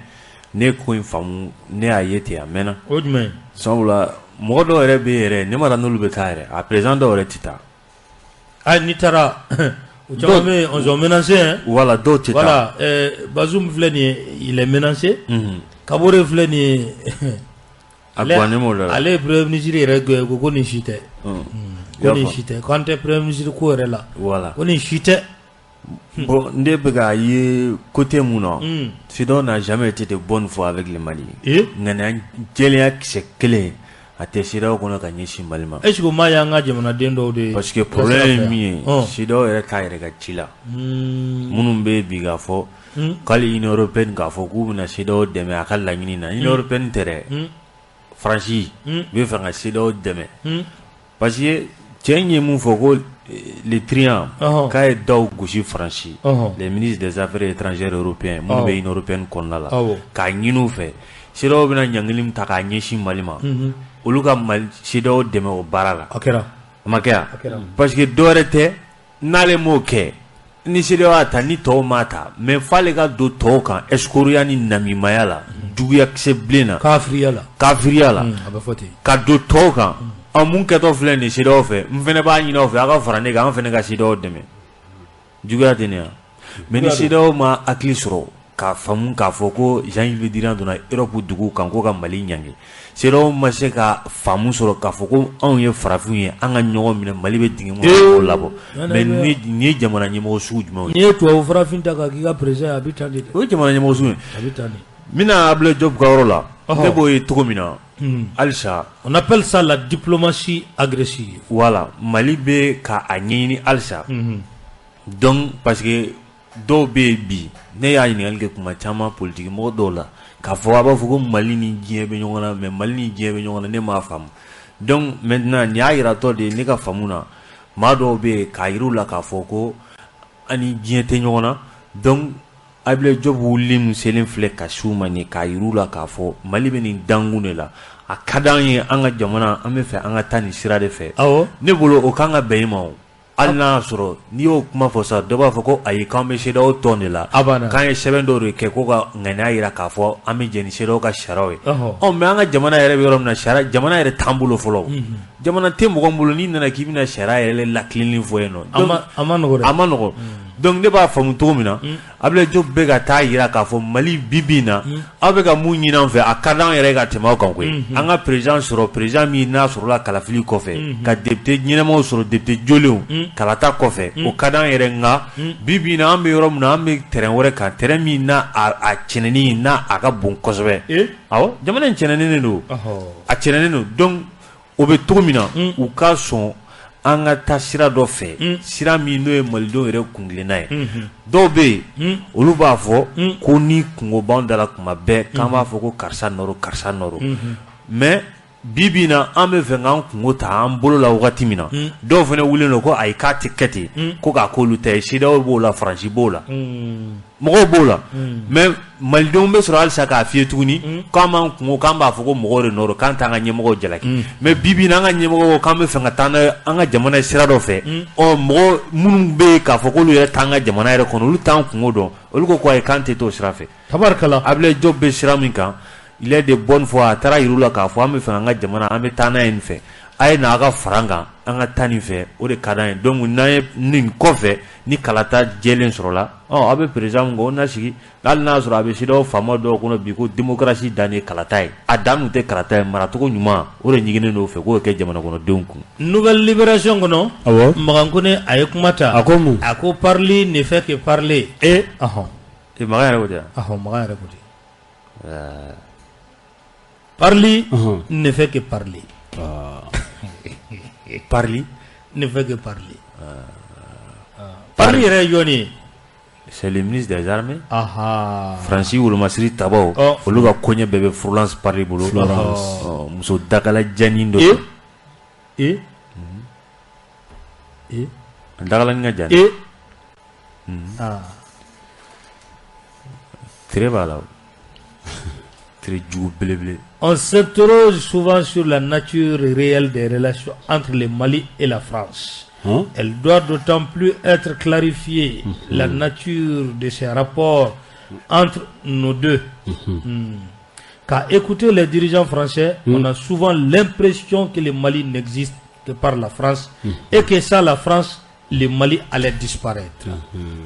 ne ye ko in faamu, ne y'a ye ten a mɛnna.
O jumɛn?
Sabula mɔgɔ dɔw yɛrɛ bɛ yen yɛrɛ, ne ma dɔn n'olu bɛ taa yɛrɛ, a président dɔw yɛrɛ tɛ taa.
Ah, n'i taara, o caman bɛ yen, on sont menacés hein.
Voilà, dɔw tɛ taa.
Voilà, Bazoum filɛ nin ye, il est menacé. Kabore filɛ nin ye.
A guwannen b'o la.
Ale ye premier ministre yɛrɛ gɛn, ko nin si tɛ. Ko nin si tɛ, ko an tɛ premier ministre ko yɛrɛ la.
Voilà.
Ko nin si tɛ.
Bon, ne bɛ k'a ye côté mun na, CEDEAO n'a jamais été de bonne foi avec le Mali. Ŋaniya jɛlenya kisɛ kelen a tɛ CEDEAO kɔnɔ ka ɲɛsin Mali ma.
Est ce que o ma y'an ka jamanaden dɔw de ye?
Parce que problème ye min ye, CEDEAO yɛrɛ t'a yɛrɛ ka ci la. Minnu bɛ bi k'a fɔ k'ale Union européenne k'a fɔ k'u bɛna CEDEAO dɛmɛ a ka laɲini na, Union européenne tɛ dɛ, Faransi bɛ fɛ ka CEDEAO dɛmɛ. Parce que cɛ in ye mun fɔ, ko Le Drian k'a ye daw gosi Faransi, les ministres des affaires étrangères européens minnu bɛ Union européenne kɔnɔna la, k'a ɲini u fɛ CEDEAO bɛna ɲangili min ta k'a ɲɛsin Mali ma, olu ka Mali CEDEAO dɛmɛ o baara la.
A kɛra.
A ma kɛ yan, parce que dɔwɛrɛ tɛ, n'ale m'o kɛ ni CEDEAO y'a ta, ni tɔw m'a ta, mais f'ale ka don tɔw kan escroquerie ni namimaya la, juguya kisɛ bilen na.
Kafiriya la.
Kafiriya la.
A bɛ fɔ ten.
Ka don tɔw kan. Ɔ, mun kɛtɔ filɛ nin CEDEAO fɛ, n fɛnɛ b'a ɲini aw fɛ, aw ka fara ne kan, an fɛnɛ ka CEDEAO dɛmɛ. Juguya tɛ nin yan? Mais ni CEDEAO ma hakili sɔrɔ k'a faamu k'a fɔ ko Jean-Yves Le Drian donna Europe duguw kan ko ka Mali ɲangi, CEDEAO ma se ka faamu sɔrɔ k'a fɔ ko anw ye farafinw ye, an ka ɲɔgɔn minɛ, Mali bɛ dingɛ mun kɔnɔ k'o labɔ. Mais nin ye jamana ɲɛmɔgɔ sugu jumɛnw ye?
N'i ye tubabu farafin ta k'a k'i ka président ye, a bɛ tan de dɛ.
O ye jamana ɲɛmɔgɔ sugu ye.
A bɛ tan de.
N bɛna Abdoulaye Diop ka yɔrɔ la, ne b'o ye cogo min na halisa.
On appelle ça la diplomatie agressive.
Voilà, Mali bɛ ka a ɲɛɲini halisa. Donc parce que dɔw bɛ yen bi, ne y'a ɲininkali kɛ kuma caman politique mɔgɔ dɔw la, k'a fɔ a b'a fɔ ko Mali ni diɲɛ bɛ ɲɔgɔn na, mais Mali ni diɲɛ bɛ ɲɔgɔn na, ne m'a faamu. Donc maintenant nin y'a yiratɔ de ye ne ka faamu na, maa dɔw bɛ yen k'a yir'u la k'a fɔ ko an ni diɲɛ tɛ ɲɔgɔn na. Donc Abdoulaye Diop wulili min selen filɛ ka s'u ma nin, k'a yir'u la k'a fɔ Mali bɛ nin dankun de la, a ka d'an ye, an ka jamana, an bɛ fɛ an ka taa nin sira de fɛ. Ne bolo o kan ka bɛn i ma o. Hali n'a y'a sɔrɔ n'i y'o kuma fɔ sa, dɔ b'a fɔ ko ayi, k'an bɛ CEDEAO tɔn de la, k'an ye sɛbɛn dɔw de kɛ ko ka ŋaniya jira k'a fɔ an bɛ jɛn ni CEDEAO ka sariyaw ye. Ɔ, mais an ka jamana yɛrɛ bɛ yɔrɔ min na, sariya jamana yɛrɛ t'an bolo fɔlɔ. Jamana tɛ mɔgɔ min bolo, n'i nana k'i bɛna sariya yɛrɛ lakilenni fɔ yen nɔ.
A ma nɔgɔ dɛ.
A ma nɔgɔ. Donc ne b'a faamu cogo min na, Abdoulaye Diop bɛ ka taa jira k'a fɔ Mali bi bi in na, aw bɛ ka mun ɲini an fɛ, a ka d'an yɛrɛ ka tɛmɛ aw kan koyi. An ka président sɔrɔ, président min n'a sɔrɔla kalafili kɔfɛ, ka député ɲɛnamaw sɔrɔ, député jolenw kalata kɔfɛ, o ka d'an yɛrɛ. Nka bi bi in na, an bɛ yɔrɔ min na, an bɛ terrain wɛrɛ kan, terrain min n'a a cɛnɛni n'a a ka bon kosɛbɛ. Awɔ, jamana in cɛnɛnen de don, a cɛnɛnen don. Donc o bɛ cogo min na, u ka sɔn an ka taa sira dɔ fɛ, sira min n'o ye malidenw yɛrɛ kuntilenna ye. Dɔw bɛ yen, olu b'a fɔ ko ni kungo b'anw da la kuma bɛɛ, k'an b'a fɔ ko karisa nɔ, karisa nɔ. Mais bi bi in na, an bɛ fɛ k'an kungo ta an bolo la wagati min na, dɔw fana wulilen don ko ayi, k'a tɛ kɛ ten, ko k'a k'olu ta ye. CEDEAO b'o la, Faransi b'o la, mɔgɔw b'o la. Mais malidenw bɛ sɔrɔ halisa k'a f'i ye tuguni k'an b'an kungo, k'an b'a fɔ ko mɔgɔw de nɔ don, k'an t'an ka ɲɛmɔgɔw jalaki. Mais bi bi in na, an ka ɲɛmɔgɔw k'an bɛ fɛ ka taa n'a ye an ka jamana ye sira dɔ fɛ. Ɔ, mɔgɔ minnu bɛ yen k'a fɔ k'olu yɛrɛ t'an ka jamana yɛrɛ kɔnɔ, olu t'an kungo dɔn, olu ko ayi, k'an tɛ t'o sira fɛ.
Tabarikala.
Abdoulaye Diop bɛ sira min kan, il est de bonne foi. A taara yir'u la k'a fɔ an bɛ fɛ an ka jamana, an bɛ taa n'a ye nin fɛ, a ye na, a ka fara an kan, an ka taa nin fɛ, o de ka d'an ye. Donc n'an ye nin kɔfɛ, ni kalata jɛlen sɔrɔla, ɔ, aw bɛ président min kɔ, o na sigi. Hali n'a sɔrɔ a bɛ CEDEAO faama dɔw kɔnɔ bi ko démocratie dan ye kalata ye, a dan tun tɛ kalata ye, maracogo ɲuman, o de ɲiginnen don o fɛ k'o kɛ jamana kɔnɔdenw kun.
Nouvelle Libération kɔnɔ,
Awɔ.
Makan Kone, a ye kuma ta.
A ko mun?
A ko Parly ne fait que parler. Ɔhɔn.
E, Makan yɛrɛ ko ten wa?
Ɔhɔn, Makan yɛrɛ ko ten. Parly ne fait que parler.
Parly
ne fait que parler. Parly yɛrɛ ye jɔn ye?
C'est le ministre des armées.
Aha.
Faransi wolomasiri tabaw, olu ka koɲɛ bɛɛ bɛ Florence Parly bolo.
Florence.
Ɔ, muso dakala janin dɔ.
E e e
A dakalanin ka jan.
E ah.
Tere b'a la o. Tere jugu belebele.
On s'interroge souvent sur la nature réelle des relations entre le Mali et la France.
Hein?
Elle doit d'autant plus être clarifiée, la nature de ces rapports entre nous deux. Qu'à écouter les dirigeants français, on a souvent l'impression que le Mali n'existe que par la France et que sans la France, le Mali allait disparaître.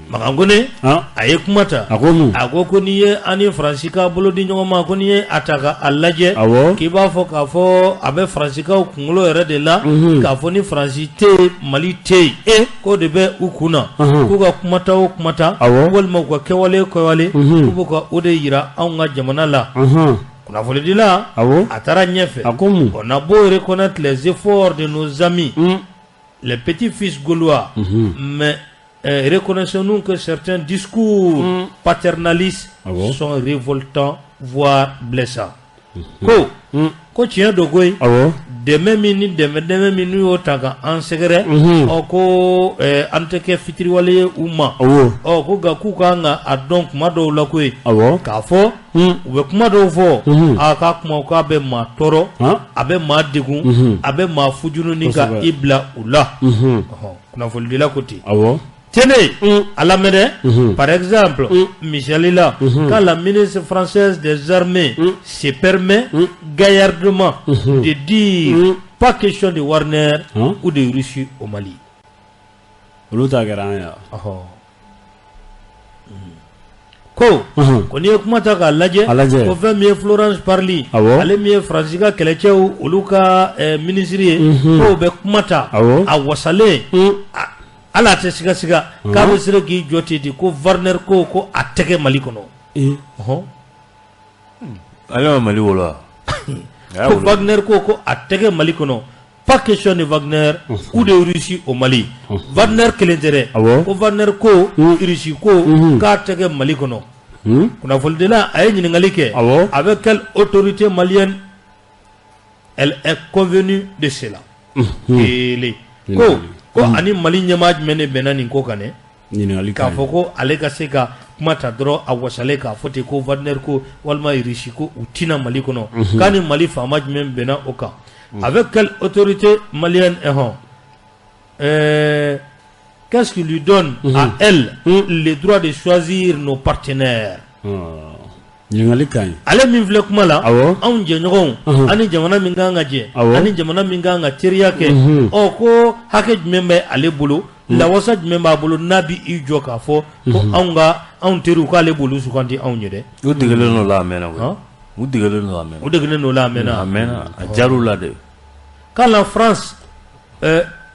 Makan Kone,
Ah.
a ye kuma ta.
A ko mun?
A ko ko n'i ye an ni Faransi ka bolo di ɲɔgɔn ma, ko n'i ye a ta ka a lajɛ,
Awɔ.
k'i b'a fɔ k'a fɔ a bɛ Faransikaw kunkolo yɛrɛ de la, k'a fɔ ni Faransi tɛ yen, Mali tɛ yen, k'o de bɛ u kun na, k'u ka kumata o kumata,
Awɔ.
walima u ka kɛwale o kɛwale, k'u bɛ ka o de yira anw ka jamana la. Kunnafonidila,
Awɔ.
a taara ɲɛfɛ.
A ko mun?
On a beau reconnaître les efforts de nos amis, les petits-fils gaulois, mais reconnaissons-nous que certains discours paternalistes
Ah bon?
sont révoltants, voire blessants. Ko, ko tiɲɛ don koyi,
Awɔ.
Dɛmɛ min ni dɛmɛ min n'u y'o ta ka an sɛgɛrɛ, ɔ, ko an tɛ kɛ fitiriwale ye u ma.
Awɔ.
Ɔ, ko nka k'u kan ka a dɔn kuma dɔw la koyi,
Awɔ.
k'a fɔ u bɛ kuma dɔw fɔ, a ka kuma k'a bɛ maa tɔɔrɔ,
Han?
a bɛ maa degun, a bɛ maa fujunu ni ka
Kosɛbɛ.
i bila u la. Ɔhɔn, kunnafonidila ko ten.
Awɔ.
Tenez, à la mêlée, par exemple, Michel Lila, quand la ministre française des Armées se permet gaillardement de dire pas question de Wagner
Hein?
ou de Russie au Mali.
Olu ta kɛra an ye wa?
Ɔhɔn. Ko ko n'i ye kuma ta k'a lajɛ,
A lajɛ.
ko fɛn min ye Florence Parly,
Awɔ.
ale min ye Faransi ka kɛlɛcɛw olu ka minisiri ye, k'o bɛ kuma ta
Awɔ.
a wasalen, hali a tɛ sigasiga k'a bɛ se k'i jɔ ten de ko Wagner ko a tɛgɛ Mali kɔnɔ. Ɔhɔn.
Ale ma Mali wolo wa? A y'a
Ko
wolo.
Wagner ko a tɛgɛ Mali kɔnɔ, pas question de Wagner ou de Russie au Mali. Wagner kelen tɛ dɛ.
Awɔ.
Ko Wagner ko, Russie ko, k'a tɛgɛ Mali kɔnɔ. Kunnafonidila a ye ɲininkali kɛ.
Awɔ.
Avec quelle autorité malienne elle est convenue de cela? Kelen ko ani Mali ɲɛmaa jumɛn de bɛnna nin ko kan dɛ?
Ɲininkali
K'a
ka ɲi.
fɔ ko ale ka se ka kuma ta dɔrɔn a wasalen k'a fɔ ten ko Wagner ko walima Russie ko u tina Mali kɔnɔ, k'a ni Mali faama jumɛn bɛnna o kan? Avec quelle autorité malienne hɔn, qu'est-ce qui lui donne à elle le droit de choisir nos partenaires?
Ɲininkali ka ɲi.
Ale min filɛ kuma la,
Awɔ.
anw jɛɲɔgɔnw ani jamana min kan ka jɛ
Awɔ.
ani jamana min kan ka teriya kɛ, ɔ, ko hakɛ jumɛn bɛ ale bolo Lawasa jumɛn b'a bolo n'a bɛ i jɔ k'a fɔ ko anw ka anw teriw k'ale b'olu sugandi anw ye dɛ.
U degelen don la a mɛnna koyi. U degelen don a mɛnna.
U degelen don la a mɛnna.
A mɛnna, a diyar'u la de.
Quand la France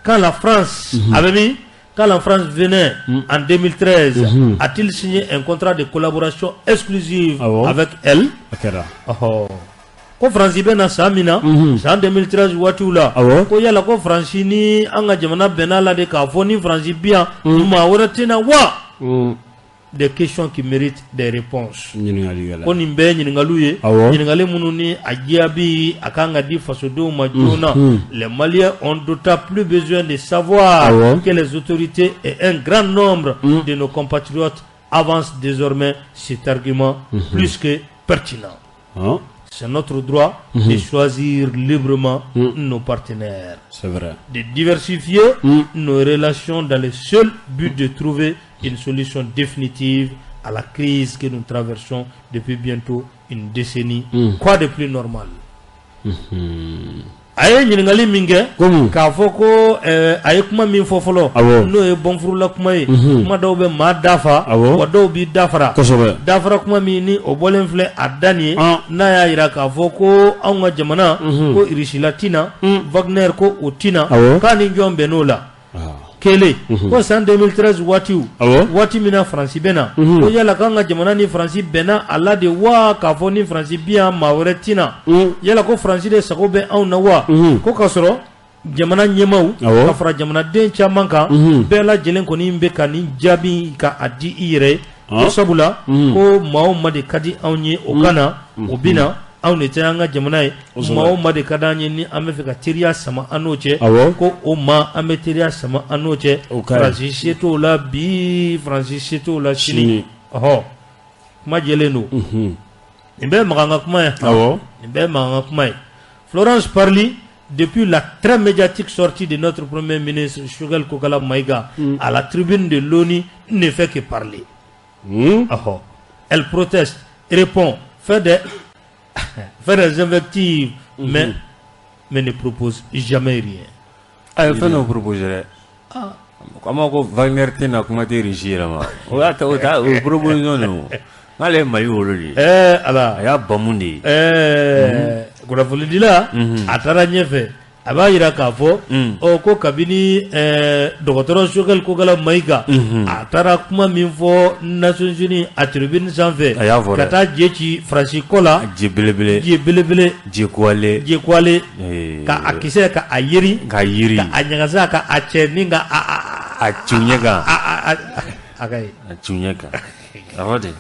quand la France avait mis quand la France venait en 2013, a-t-il signé un contrat de collaboration exclusive avec elle?
A kɛra.
Ko Faransi bɛ na san min na, san 2013 waatiw la, ko yala ko Faransi ni an ka jamana bɛnna la de k'a fɔ ni Faransi bi yan, maa wɛrɛ tɛ na wa? Des questions qui méritent des réponses. Ko nin bɛɛ ye ɲininkaliw ye, ɲininkali minnu ni a jaabi a kan ka di fasodenw ma joona. Les Maliens ont d'autant plus besoin de savoir que les autorités et un grand nombre de nos compatriotes avancent désormais cet argument plus que pertinent. C'est notre droit de choisir librement nos partenaires.
C'est vrai.
De diversifier nos relations dans le seul but de trouver une solution définitive à la crise que nous traversons depuis bientôt une décennie. Quoi de plus normal? A ye ɲininkali min kɛ k'a fɔ ko a ye kuma min fɔ fɔlɔ, n'o ye bɔnfurula kuma ye, kuma dɔw bɛ maa dafa, wa dɔw b'i dafara. Dafara kuma min ni o bɔlen filɛ a da nin ye, n'a y'a jira k'a fɔ ko anw ka jamana ko Irisila tɛna, Wagner ko o tɛna, k'a ni jɔn bɛnn'o la. Kelen ko san 2013 waatiw, waati min na Faransi bɛ na, ko yala k'an ka jamana ni Faransi bɛnna a la de wa, k'a fɔ ni Faransi bi yan maa wɛrɛ tɛna, yala ko Faransi de sago bɛ anw na wa? Ko k'a sɔrɔ jamana ɲɛmaaw ka fara jamanaden caman kan, bɛɛ lajɛlen kɔni bɛ ka nin jaabi ka a di i yɛrɛ ye, ko sabula ko maa o maa de ka di anw ye o ka na, o bɛ na. Anw de tɛ an ka jamana ye, maa o maa de ka d'an ye ni an bɛ fɛ ka teriya sama an n'o cɛ, ko o maa an bɛ teriya sama an n'o cɛ. Faransi se t'o la bi, Faransi se t'o la sini. Ɔhɔ, kuma jɛlen don. Nin bɛɛ ye Makan ka kuma ye. Nin bɛɛ ye Makan ka kuma ye. Florence Parly, depuis la très médiatique sortie de notre premier ministre Choguel Kokalla Maïga à la tribune de l'ONU, ne fait que parler. Ɔhɔ, elle proteste, répond, fait des invectives, mais ne propose jamais rien.
A ye fɛn dɔ proposé dɛ. An b'a ko Wagner tɛ na, kuma tɛ Russie yɛrɛ ma. O y'a ta, o ta, o ye proposition de ye o. N'ale ye Mali wolo de ye.
Ala.
A y'a bamu de ye.
Kunnafonidila a taara ɲɛfɛ, a b'a jira k'a fɔ ɔ ko kabini dɔgɔtɔrɔ Choguel Kokalla Maïga a taara kuma min fɔ Nations Unies a tribune sanfɛ,
a y'a fɔ dɛ,
ka taa je ci Faransi kɔ la,
je belebele,
je belebele,
je kuwale,
je kuwale, ka a kisɛ ka a yeri,
ka yiri,
ka a ɲagasa, ka a cɛ ni ka
a ci ɲɛ kan,
a ka ye,
a ci ɲɛ kan, a fɔ ten.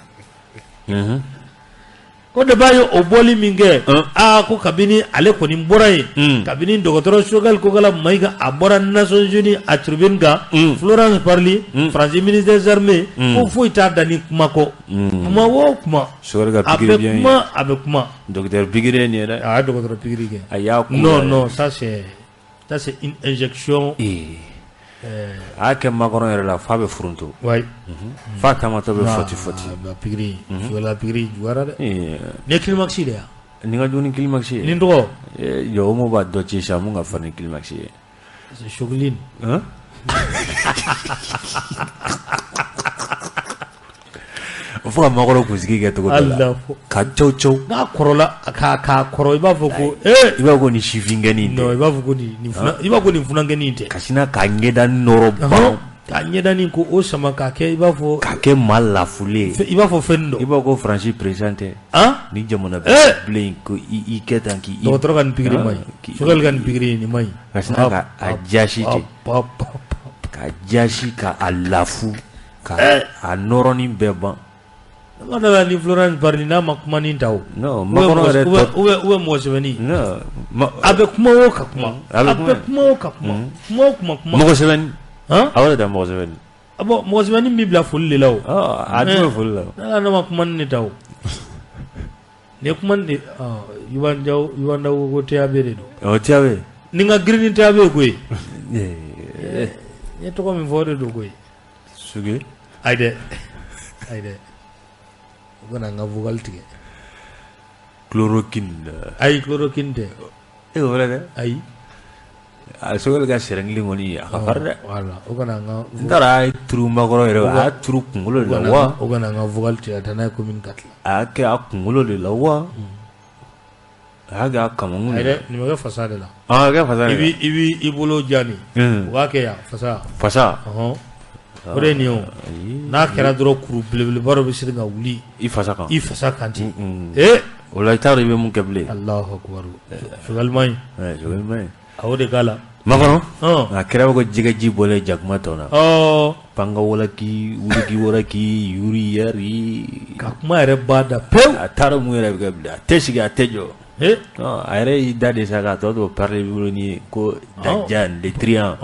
Ko de b'a ye o bɔli min kɛ, aa ko kabini ale kɔni bɔra yen, kabini dɔgɔtɔrɔ Choguel Kokalla Maïga a bɔra Nations Unies a tribune kan, Florence Parly, Faransi ministre des armées, ko foyi t'a da ni kuma kɔ, kuma o kuma, a bɛ kuma, a bɛ kuma.
Docteur pikiri ye nin ye dɛ.
A ye dɔgɔtɔrɔ pikiri kɛ.
A y'a kun.
Non non, ça c'est une injection.
A y'a kɛ Macron yɛrɛ la f'a bɛ furunto.
Oui.
F'a taamatɔ bɛ fɔti fɔti.
Pikiri, Choguel pikiri juguyara dɛ. Nin ye climax de ye.
Nin ka jugu ni climax ye.
Nin tɔgɔ?
Jɔ o mun b'a dɔ ci sisan mun ka farin ni climax ye.
C'est Chogueline.
Fo ka Macron kunsigi kɛ cogo dɔ la. Ka caw caw.
N'a kɔrɔla k'a kɔrɔ i b'a fɔ ko
i b'a fɔ ko nin sifinkɛnin tɛ.
Non, i b'a fɔ ko nin i b'a fɔ ko nin funankɛnin tɛ.
Ka sina k'a ɲɛda nɔrɔ ban.
K'a ɲɛdanin ko o sama k'a kɛ i b'a fɔ.
K'a kɛ maa lafulen ye.
I b'a fɔ fɛn dɔ.
I b'a fɔ ko Faransi président tɛ. Ni jamana bilen ko i kɛ tan k'i.
Dɔgɔtɔrɔ ka nin pikiri man ɲi. Choguel ka nin pikiri nin man ɲi.
Ka sina k'a jasi ten. K'a jasi k'a lafu. Ka a nɔrɔnin bɛɛ ban.
Ma da ni Florence Parly n'a ma kuma nin ta o.
Non, Macron yɛrɛ
ou bien mɔgɔ sɛbɛnni.
Non.
A bɛ kuma o ka kuma. A bɛ kuma o ka kuma. Kuma o kuma kuma.
Mɔgɔ sɛbɛnni. A wɛrɛ da mɔgɔ sɛbɛnni.
Bon, mɔgɔ sɛbɛnni b'i bila foli de la o.
A tɛ bɛ foli la o.
N'a ma kuma nin de ta o. Nin ye kuma nin de Yuban Daw ko TAB de don.
Ɔ TAB.
Nin ka girin ni TAB ye koyi. N ye tɔgɔ min fɔ o de don koyi.
Suge.
Ayi dɛ. Ayi dɛ. U kana n ka vocal tigɛ.
Chloroquine.
Ayi, chloroquine tɛ.
E o fɛnɛ tɛ?
Ayi.
A Choguel ka seringue kɔni a ka farin dɛ.
Voilà, o kana an ka
n taara a ye turu Macron yɛrɛ, a y'a turu kunkolo de la wa.
O kana an ka vocal ci ka taa n'a ye commune 4 la.
A y'a kɛ a kunkolo de la wa. A y'a kɛ a kamankun
Ayi
de
dɛ, nin bɛ kɛ fasa de la.
La. A kɛ fasa de la.
I b'i i bolo ja nin. U b'a kɛ yan fasa.
Fasa.
Ɔhɔn. O de ye nin ye o. N'a kɛra dɔrɔn kuru belebeleba dɔ bɛ se ka wuli
i fasa kan.
I fasa kan ten. Ee.
O la i t'a dɔn i bɛ mun kɛ bilen.
Alahu akibaru. Choguel man ɲi.
Choguel man ɲi.
A o de k'a la.
Macron. A kɛra ko jɛgɛji bɔlen jakuma tɔ la. Panga wala k'i wuli wara k'i yuri yari.
Ka kuma yɛrɛ ba da pewu.
A t'a dɔn mun yɛrɛ bɛ kɛ bilen, a tɛ sigi a tɛ jɔ. A yɛrɛ y'i da de sa k'a tɔ to parler bolo ni ko Dajal le truand.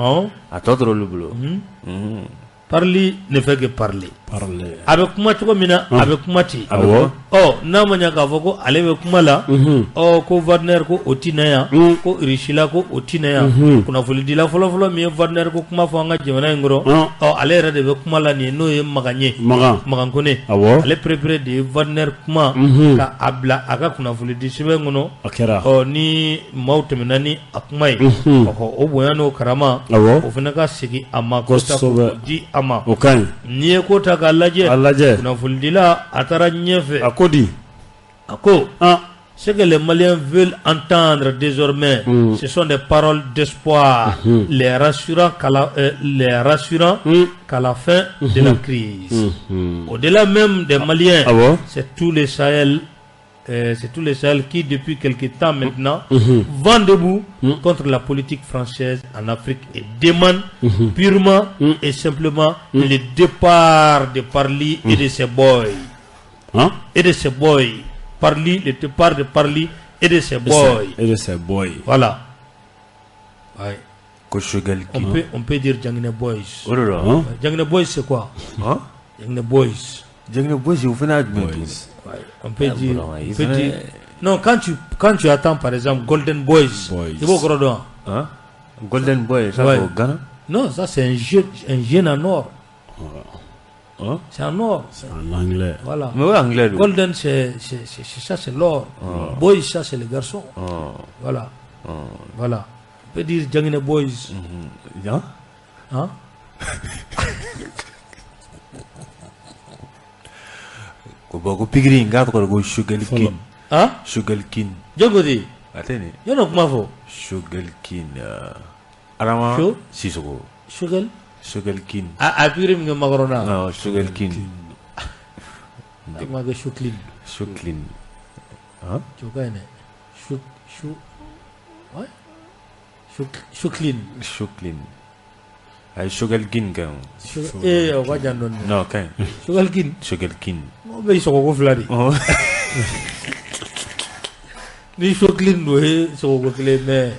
A tɔ tora olu bolo.
Parler ne fait que parler. A bɛ kuma cogo min na, a bɛ kuma ten. Ɔ n'a ma ɲɛ k'a fɔ ko ale bɛ kuma la, ɔ ko Wagner ko o ti na yan, ko Russie la ko o ti na yan, kunnafonidila fɔlɔfɔlɔ min ye Wagner ko kuma fɔ an ka jamana in kɔrɔ, ɔ ale yɛrɛ de bɛ kuma la nin ye, n'o ye Makan ye. Makan Kone. Ale perepere de ye Wagner kuma ka a bila a ka kunnafonidi sɛbɛn kɔnɔ.
A kɛra.
Ɔ ni maaw tɛmɛna ni a kuma ye, ɔhɔ o bonya n'o karama, o fana ka segin a ma kosɛbɛ di a ma.
O ka ɲi.
N'i ye ko ta k'a lajɛ,
a lajɛ,
kunnafonidila a taara ɲɛfɛ.
A ko di?
A ko, ce que les Maliens veulent entendre désormais, ce sont des paroles d'espoir, les rassurant qu'à la fin de la crise. Au-delà même des Maliens, c'est tout le Sahel. C'est tout le Sahel qui, depuis quelque temps maintenant, vent debout contre la politique française en Afrique et demande purement et simplement le départ de Parly et de ses boys.
Hein?
Et de ses boys. Parly, le départ de Parly et de ses boys.
Et de ses boys.
Voilà. Ouais. On peut dire Djangine Boys.
Oh là là. Hein?
Djangine Boys, c'est quoi?
Hein?
Djangine Boys.
Djangine Boys, vous faites un Boys.
Ouais, on peut dire, on peut dire. Non, quand tu attends par exemple Golden Boys, c'est beau gros.
Hein? Golden Boys, ça c'est au Ghana?
Non, ça c'est un jeune en or.
Hein?
C'est en or.
C'est en anglais.
Voilà.
Mais ouais, anglais.
Golden, c'est ça, c'est l'or. Boys, ça c'est les garçons. Voilà. Voilà. On peut dire Djangine Boys.
Hein?
Hein?
Ko ko pikiri n k'a tɔgɔ ko Choguel Kin.
Han?
Choguel Kin.
Jɔn ko ten?
A tɛ nin.
Jɔn de kuma fɔ?
Choguel Kin. Adama Sisoko.
Choguel?
Choguel Kin.
A pikiri min kɛ Macron na.
Awɔ, Choguel Kin.
A kuma kɛ Choklin.
Choklin. Han?
O ka ɲi dɛ. Ouais. Choklin.
Choklin. A ye Choguel Kin kɛ o.
Ee o ka jan dɔɔni.
Non, o ka ɲi.
Choguel Kin.
Choguel Kin.
O bɛ sɔgɔko fila de. Ni Choklin don o ye sɔgɔko kelen mais.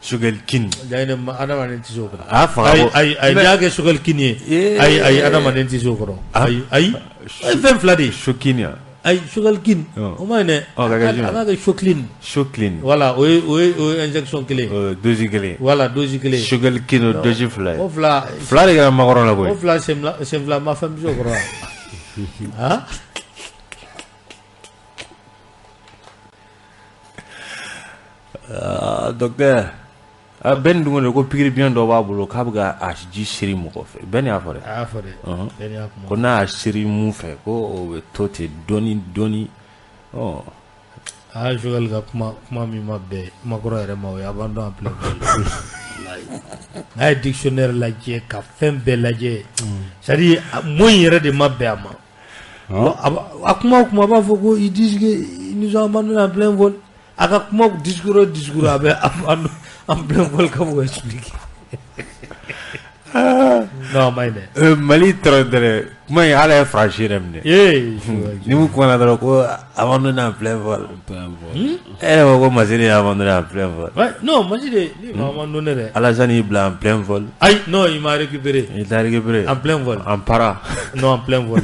Choguel Kin.
Jaɲinɛ adamaden tɛ se o kɔrɔ.
A faga ko.
Ayi ayi n'i y'a kɛ Choguel Kin ye. Ayi ayi adamaden tɛ se o kɔrɔ. Ayi ayi. O ye fɛn fila de ye.
Chokin ya.
Ayi Choguel Kin. O ma ɲi dɛ.
Ɔ ka kɛ jumɛn?
A k'a kɛ Choklin.
Choklin.
Voilà o ye injection kelen.
Dose kelen.
Voilà dose kelen.
Choguel Kin o dose fila ye.
O fila.
Fila de kɛra Macron la koyi.
O fila sen fila ma fɛn bɛ se o kɔrɔ wa? Han?
Docteur, Ben dun ko pikiri biɲɛ dɔ b'a bolo k'a bɛ ka a ji seri mɔgɔ fɛ. Ben y'a fɔ dɛ.
A y'a fɔ dɛ. Ben y'a kuma.
Ko n'a y'a seri mun fɛ ko o bɛ to ten dɔɔni dɔɔni. Ɔ.
Aa Choguel ka kuma min ma bɛn Macron yɛrɛ ma o ye abandon en plein vol. N'a ye dictionnaire lajɛ ka fɛn bɛɛ lajɛ, c'est à dire mot in yɛrɛ de ma bɛn a ma. A kuma o kuma a b'a fɔ ko ils disent que ils nous ont abandonné en plein vol. A ka kuma discours o discours a bɛ en plein vol ka mɔgɔ expliquer. Non, ma ɲi dɛ.
Mali tɔrɔ kuma in ala ye Faransi yɛrɛ minɛ. Ni mun kumana dɔrɔn ko abandonné en plein vol. E yɛrɛ ko ko Masire ye abandonné en plein vol.
Ouais, non, Masire lui m'a abandonné dɛ.
Alassane y'i bila en plein vol.
Ayi, non, il m'a récupéré.
Il t'a récupéré.
En plein vol.
En para.
Non, en plein vol.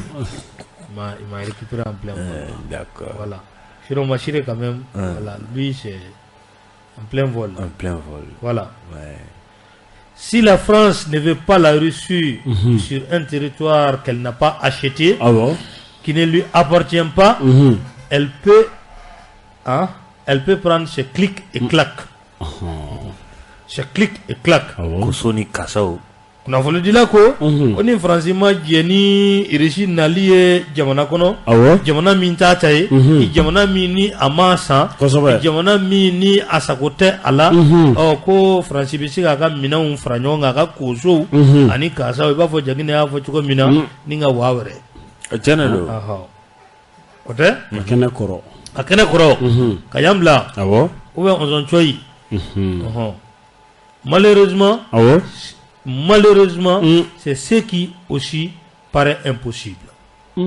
Il m'a récupéré en plein vol.
D'accord.
Voilà. Sinon, Machiré, quand même, voilà, lui, c'est en plein vol.
En plein vol.
Voilà.
Ouais.
Si la France ne veut pas la Russie sur un territoire qu'elle n'a pas acheté,
ah bon,
qui ne lui appartient pas, elle peut, hein, elle peut prendre ses clics et claques. C'est clic et clac.
Koso ni kasaw.
Kunnafonidila ko ko ni Faransi ma jɛn ni Irisi nali ye jamana kɔnɔ, jamana min t'a ta ye, jamana min ni a ma san, jamana min ni a sago tɛ a la, ɔ ko Faransi bɛ se k'a ka minɛnw fara ɲɔgɔn kan, a ka kosow ani kasaw, i b'a fɔ Jaginɛ y'a fɔ cogo min na, ni ka waa wɛrɛ.
Tiɲɛ de don.
O tɛ?
A kɛnɛ kɔrɔ.
A kɛnɛ kɔrɔ. Ka yan bila.
Awɔ.
Ou bien Ɔnzɔn Malheureusement, malheureusement, c'est ce qui aussi paraît impossible. A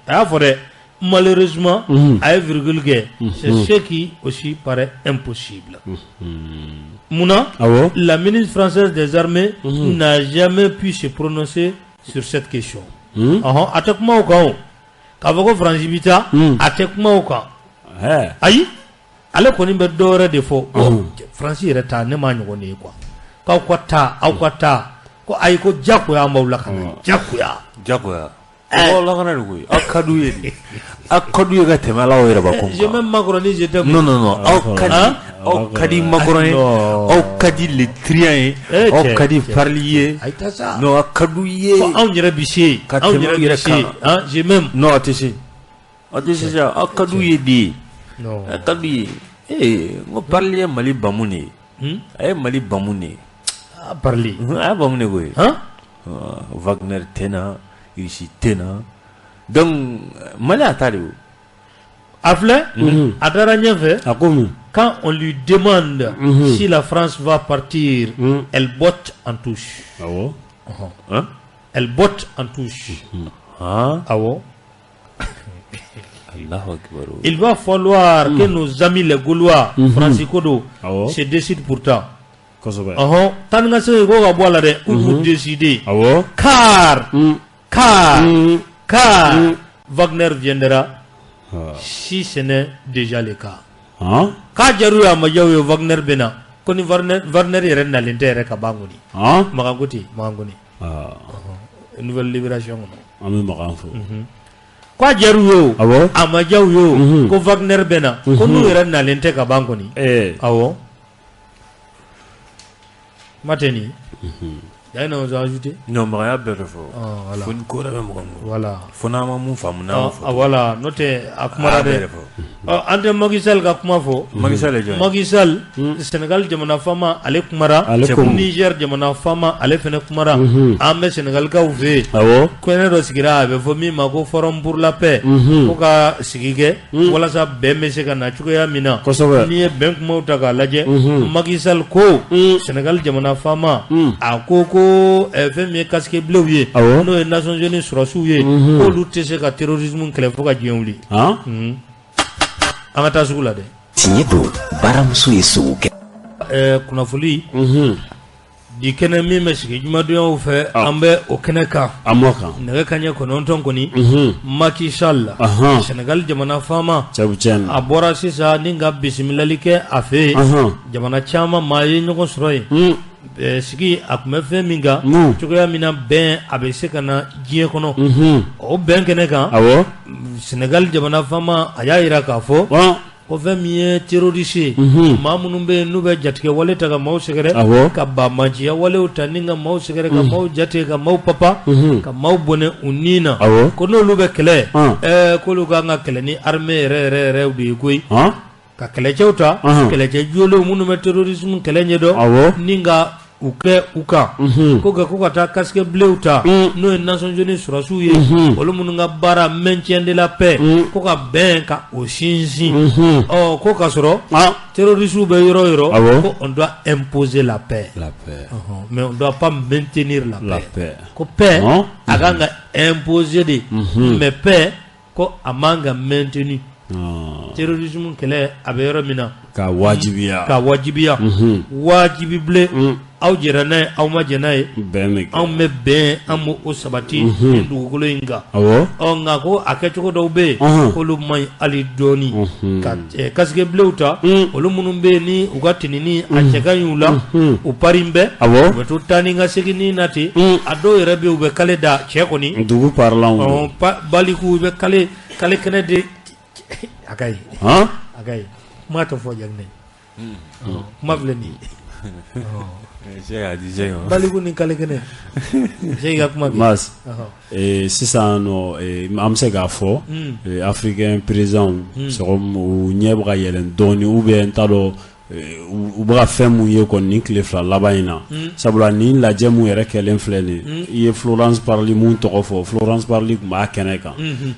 y'a fɔ dɛ, malheureusement, a ye virgule kɛ, c'est ce qui aussi paraît impossible. Munna, la ministre française des armées n'a jamais pu se prononcer sur cette question. A tɛ kuma o kan o. K'a fɔ ko Faransi bɛ taa, a tɛ kuma o kan. Ayi, ale kɔni bɛ dɔ wɛrɛ de fɔ. Faransi yɛrɛ ta, ne m'a ɲɔgɔn ye quoi. K'aw ka taa, aw ka taa, ko ayi, ko jagoya an b'aw lakana, jagoya.
Jagoya. Aw lakana de koyi. Aw ka d'u ye de. Aw ka d'u ye ka tɛmɛ Ala yɛrɛ bakun kan.
Je même Macron ni j'étais.
Non non non, aw ka di Macron ye, aw ka di Le Drian ye, aw ka di Parly ye.
Ayi ta sa.
Non, aw ka d'u ye.
Ko anw yɛrɛ bi se, anw yɛrɛ bi se, hein, je même.
Non, a tɛ se. A tɛ se sa, aw ka d'u ye de.
Non.
A ka d'u ye. Ee, n ko Parly ye Mali bamu de ye. A ye Mali bamu de ye.
Ah, Parly.
A y'a bamu de koyi.
Hein?
Wagner tɛ na, Russie tɛ na. Donc Mali a ta de o.
A filɛ, a taara ɲɛfɛ.
A ko mun?
Quand on lui demande si la France va partir, elle botte en touche.
Awɔ.
Hein?
Elle botte en touche.
Ah.
Awɔ.
Allahu akbar.
Il va falloir que nos amis les Gaulois, Francis Kodo, se décident pourtant.
Kosɛbɛ.
Ɔhɔn, taa ni ka segin ko ka bɔ a la dɛ, k'u k'u décider.
Awɔ.
Car, car, car, Wagner viendra si ce n'est déjà le cas. K'a diyar'u ye a ma diya u ye, Wagner bɛ na. Ko ni Wagner yɛrɛ nalen tɛ yɛrɛ ka ban kɔni. Makan ko ten, Makan ko Nouvelle Libération kɔnɔ.
An bɛ Makan fo.
K'a diyar'u ye o, a ma diya u ye o, ko Wagner bɛ na, ko n'u yɛrɛ nalen tɛ ka ban kɔni. Awɔ. Kuma tɛ nin ye. Il y a une chose à ajouter?
Non, Makan y'a bɛɛ de fɔ.
Voilà.
Fo ni ko wɛrɛ bɛ mɔgɔ min kɔnɔ.
Voilà.
Fo n'an ma mun faamu n'a ma fɔ.
Voilà, n'o tɛ a kumara dɛ. An tɛ Macky Sall ka kuma fɔ.
Macky Sall ye jɔn ye?
Macky Sall, Sénégal jamana faama, ale kumara. Niger jamana faama, ale fana kumara. An bɛ Sénégalikaw fɛ yen.
Awɔ.
Kɛnɛ dɔ sigira, a bɛ fɔ min ma ko Forum pour la paix. Ko ka sigi kɛ walasa bɛn bɛ se ka na cogoya min na.
Kosɛbɛ.
N'i ye bɛn kumaw ta k'a lajɛ, Macky Sall ko Sénégal jamana faama, a ko ko fɛn min ye casque bleu ye, n'o ye Nations Unies sɔrɔdasiw ye, k'olu tɛ se ka terrorisme kɛlɛ fo ka diɲɛ wuli. An ka taa sugu la dɛ.
Tiɲɛ don, baramuso ye sogo kɛ.
Kunnafoni di kɛnɛ min bɛ sigi jumadonyaw fɛ, an bɛ o kɛnɛ kan.
An b'o kan.
Nɛgɛ kanɲɛ 9 kɔni, Macky Sall, Sénégal jamana faama, a bɔra sisan ni ka bisimilali kɛ a fɛ yen. Jamana caman maa ye ɲɔgɔn sɔrɔ yen. Sigi a tun bɛ fɛn min kan, cogoya min na bɛn a bɛ se ka na diɲɛ kɔnɔ. O bɛn kɛnɛ kan, Sénégal jamana faama a y'a jira k'a fɔ ko fɛn min ye terroriste ye, maa minnu bɛ yen n'u bɛ jatigɛ wale ta ka maaw sɛgɛrɛ, ka banbaanciya walew ta ni ka maaw sɛgɛrɛ, ka maaw jate, ka maaw papa, ka maaw bɔnɛ u ni na, ko n'olu bɛ kɛlɛ, k'olu kan ka kɛlɛ ni armée yɛrɛ yɛrɛ yɛrɛ de ye koyi. Ka kɛlɛcɛw ta, kɛlɛcɛ jolenw minnu bɛ terrorisme kɛlɛ ɲɛdɔn, ni ka u kɛ u kan, ko ka taa casque bleu ta, n'o ye Nations Unies sɔrɔdasiw ye, olu minnu ka baara maintien de la paix, ko ka bɛn ka o sinsin. Ɔ ko ka sɔrɔ terroristes bɛ yɔrɔ o yɔrɔ, ko on doit imposer la paix, mais on doit pas maintenir la paix. Ko paix a kan ka imposer de, mais paix ko a man ka maintenir. Terrorisme kɛlɛ a bɛ yɔrɔ min na,
ka wajibiya,
ka wajibiya, wajibi bilen. Aw jɛra n'a ye, aw ma jɛn n'a ye, anw bɛ bɛn, an b'o sabati nin dugukolo in kan. Ɔ nka ko a kɛcogo dɔw bɛ yen, k'olu man ɲi hali dɔɔni. Ka casque bleu ta, olu minnu bɛ yen ni u ka tenini a cɛ ka ɲi u la, u pari bɛɛ, u bɛ to taa ni ka seginni na ten. A dɔw yɛrɛ bɛ yen, u bɛ kale da cɛ kɔni.
Dugu parilanw.
Baliku, u bɛ kale kɛnɛ de. A ka ɲi, a ka ɲi. Kuma tɛ fɔ Jaginɛ. Kuma filɛ nin ye. Baliku ni kale kɛnɛ i ka kuma
Mas sisan nɔ an bɛ se k'a fɔ africain président u ɲɛ bɛ ka yɛlɛn dɔɔni ou bien n t'a dɔn u bɛ ka fɛn mun ye kɔni nin tile 2 laban in na, sabula nin lajɛ mun yɛrɛ kɛlen filɛ nin ye, i ye Florence Parly mun tɔgɔ fɔ, Florence Parly tun b'a kɛnɛ kan,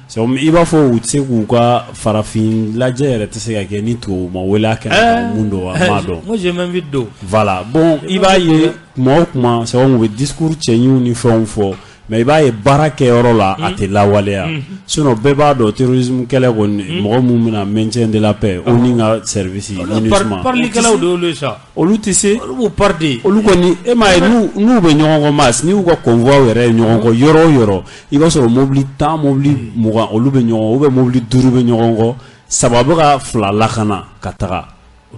c'est comme i b'a fɔ u tɛ se k'u ka farafin lajɛ yɛrɛ tɛ se ka kɛ ni tubabu ma wele a kɛnɛ kan, mun don a m'a dɔn.
Moi je m'invite don.
Voilà, bon i b'a ye kuma o kuma, c'est comme u bɛ discours cɛɲiw ni fɛnw fɔ, mais i b'a ye baara kɛyɔrɔ la a tɛ lawaleya, sinon bɛɛ b'a dɔn terrorisme kɛlɛ kɔni mɔgɔ mun bɛna maintien de la paix ONU ka service MINUSMA
parlikɛlaw de y'olu ye sa,
olu tɛ se,
olu b'u par de,
olu kɔni e m'a ye n'u bɛ ɲɔgɔn kɔ Mas, n'i y'u ka convoi yɛrɛ ye ɲɔgɔn kɔ yɔrɔ o yɔrɔ, i b'a sɔrɔ mobili 10 mobili 20 olu bɛ ɲɔgɔn ou bien mobili 5 bɛ ɲɔgɔn kɔ, 3 bɛ ka 2 lakana ka taga.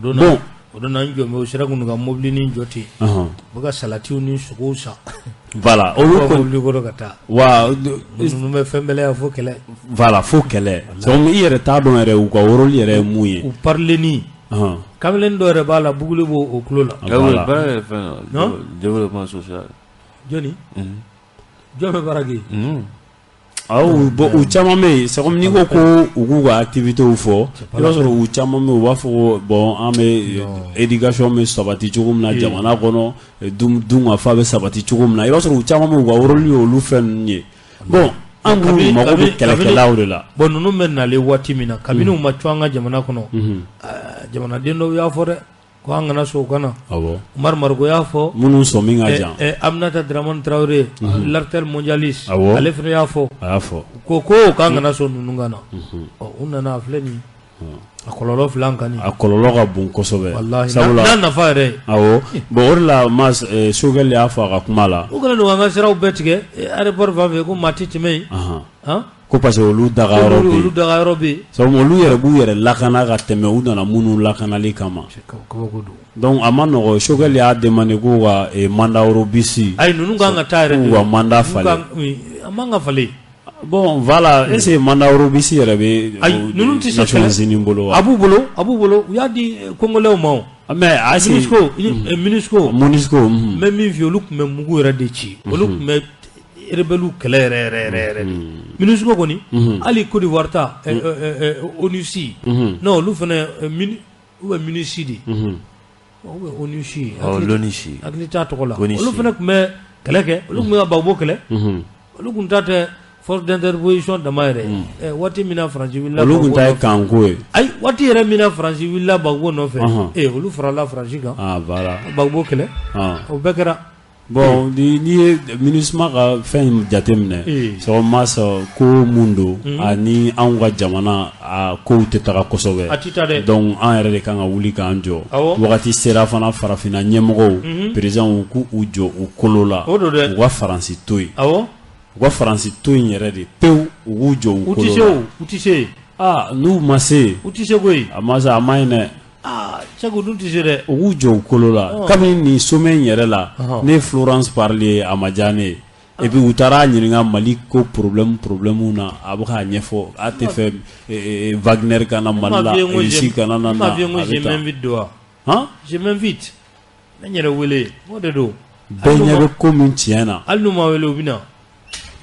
Bon o don na n jɔ o sera k'u ka mobilinin jɔ ten, u bɛ ka salatiw ni sogow san.
Voilà, olu
ko mobili kɔrɔ ka taa.
Wa
ninnu bɛ fɛn bɛɛ la yan fo kɛlɛ.
Voilà, fo kɛlɛ. Donc i yɛrɛ t'a dɔn yɛrɛ u ka rôle yɛrɛ ye mun ye.
U parlenni. Kamalen dɔ yɛrɛ b'a la buguli b'o o tulo la.
Voilà. Baara yɛrɛ fɛn na. Développement social.
Jɔnni? Jɔn bɛ baara kɛ?
Awɔ, bon u caman bɛ yen, c'est comme n'i ko ko u k'u ka activités fɔ, i b'a sɔrɔ u caman bɛ yen u b'a fɔ ko bon an bɛ éducation bɛ sabati cogo min na jamana kɔnɔ, dunkafa bɛ sabati cogo min na, i b'a sɔrɔ u caman bɛ yen u ka rôle ye olu fɛn ninnu ye. Bon an dun mago bɛ kɛlɛkɛlaw de la.
Bon ninnu bɛ nalen waati min na, kabini u ma cun an ka jamana kɔnɔ, jamanaden dɔw y'a fɔ dɛ ko an kana sɔn u ka na.
Awɔ.
Umaru Mariko y'a fɔ.
Minnu sɔmi ka jan.
Aminata Dramane Traoré, l'artère mondialiste.
Awɔ.
Ale fana y'a fɔ.
A y'a fɔ.
Ko k'an kana sɔn ninnu ka na. Ɔ u nana a filɛ nin ye. A kɔlɔlɔ filɛ an kan nin ye.
A kɔlɔlɔ ka bon kosɛbɛ.
Walahi
sabula
n'a nafa yɛrɛ ye.
Awɔ, bon o de la Mas Sogɛl y'a fɔ a ka kuma la.
U kɛlen don k'an ka siraw bɛɛ tigɛ aéroport fan fɛ ko maa tɛ tɛmɛ yen.
Ko parce que olu dagayɔrɔ bɛ yen.
Olu dagayɔrɔ bɛ yen.
Sabu olu yɛrɛ b'u yɛrɛ lakana ka tɛmɛ u nana minnu lakanali kama.
Kabako don.
Donc a ma nɔgɔ, Sogɛl y'a demandé k'u ka mandat robuste.
Ayi ninnu kan ka taa yɛrɛ de.
K'u ka mandat falen.
A man ka falen.
Bon voilà, est-ce que mandat robuste yɛrɛ bɛ.
Ayi ninnu tɛ se kɛlɛ.
Nations Unies bolo wa?
A b'u bolo, a b'u bolo, u y'a di Congolais ma o.
Mais a
MINUSCO.
MONUSCO.
N bɛ min f'i ye, olu tun bɛ mugu yɛrɛ de ci. Olu tun bɛ rebelles kɛlɛ yɛrɛ yɛrɛ yɛrɛ yɛrɛ de. MINUSCO kɔni, hali Côte d'Ivoire ta, ONUCI. Non olu fana ou bien MINUSI de. Ou bien ONUCI.
L'ONUCI.
Hakili t'a tɔgɔ la. Olu fana tun bɛ kɛlɛ kɛ, olu tun bɛ ka Gbagbo kɛlɛ. Olu tun ta tɛ force d'interposition dama yɛrɛ. Waati min na Faransi wulila.
Olu tun ta ye kanko ye.
Ayi waati yɛrɛ min na Faransi wulila Gbagbo nɔfɛ. Olu farala Faransi kan.
Ah voilà.
Gbagbo kɛlɛ. O bɛɛ kɛra.
Bon n'i ye MINUSMA ka fɛn in jateminɛ, c'est comme Mas ko mun don ani anw ka jamana a kow tɛ taga kosɛbɛ.
A tɛ taa dɛ.
Donc an yɛrɛ de kan ka wuli k'an jɔ. Wagati sera fana farafinna ɲɛmɔgɔw présidents k'u jɔ u kolo la.
O don dɛ.
U ka Faransi to yen.
Awɔ.
U ka Faransi to yen yɛrɛ de pewu, u k'u jɔ u kolo la.
U tɛ se o, u tɛ se.
Aa n'u ma se.
U tɛ se koyi.
A ma se a ma ɲi dɛ.
Aa Segu dun tɛ se dɛ.
U k'u jɔ u kolo la kabini nin sommet in yɛrɛ la, ne ye Florence Parly ye a ma diya ne ye. Et puis u taara ɲininka Mali ko problème na, a bɛ k'a ɲɛfɔ a tɛ fɛ Wagner ka na Mali la, Russie kana na.
Ne m'a f'i ye n ko je m'invite don wa?
Han?
Je m'invite. Ne yɛrɛ wele o de don.
Bɛɛ ɲɛ bɛ ko min tiɲɛ na.
Hali n'u ma wele u bɛ na.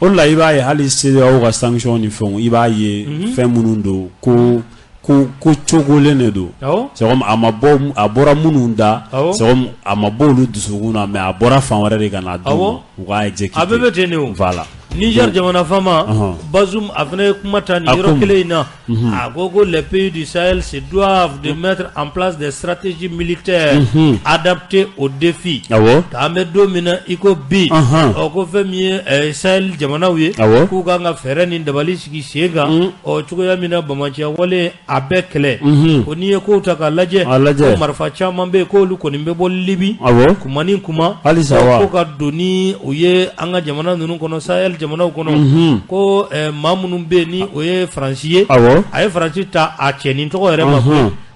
O de la i b'a ye hali CEDEAO ka sanction ni fɛnw, i b'a ye fɛn minnu don ko ko cogolen de don. C'est comme a ma bɔ, a bɔra minnu da, c'est comme a ma bɔ olu dusukun na, mais a bɔra fan wɛrɛ de ka na d'u ma u k'a exécuter.
A bɛɛ bɛ ten de o.
Voilà.
Niger jamana faama Bazoum a fana ye kuma ta nin yɔrɔ kelen in na. A ko ko les pays du Sahel se doivent de mettre en place des stratégies militaires adaptées aux défis.
Awɔ.
K'an bɛ don min na i ko bi. Ɔ ko fɛn min ye Sahel jamanaw ye.
Awɔ.
K'u kan ka fɛɛrɛ ni dabali sigi sen kan. Ɔ cogoya min na bamaciya wale a bɛɛ kɛlɛ. Ko n'i ye kow ta k'a lajɛ.
A lajɛ.
Ko marifa caman bɛ yen k'olu kɔni bɛ bɔ Libi.
Awɔ.
Kuma ni kuma.
Halisa wa.
Ko ka don ni u ye an ka jamana ninnu kɔnɔ Sahel jamanaw kɔnɔ. Ko maa minnu bɛ yen ni o ye Faransi ye.
Awɔ.
A ye Faransi ta a cɛnin tɔgɔ yɛrɛ ma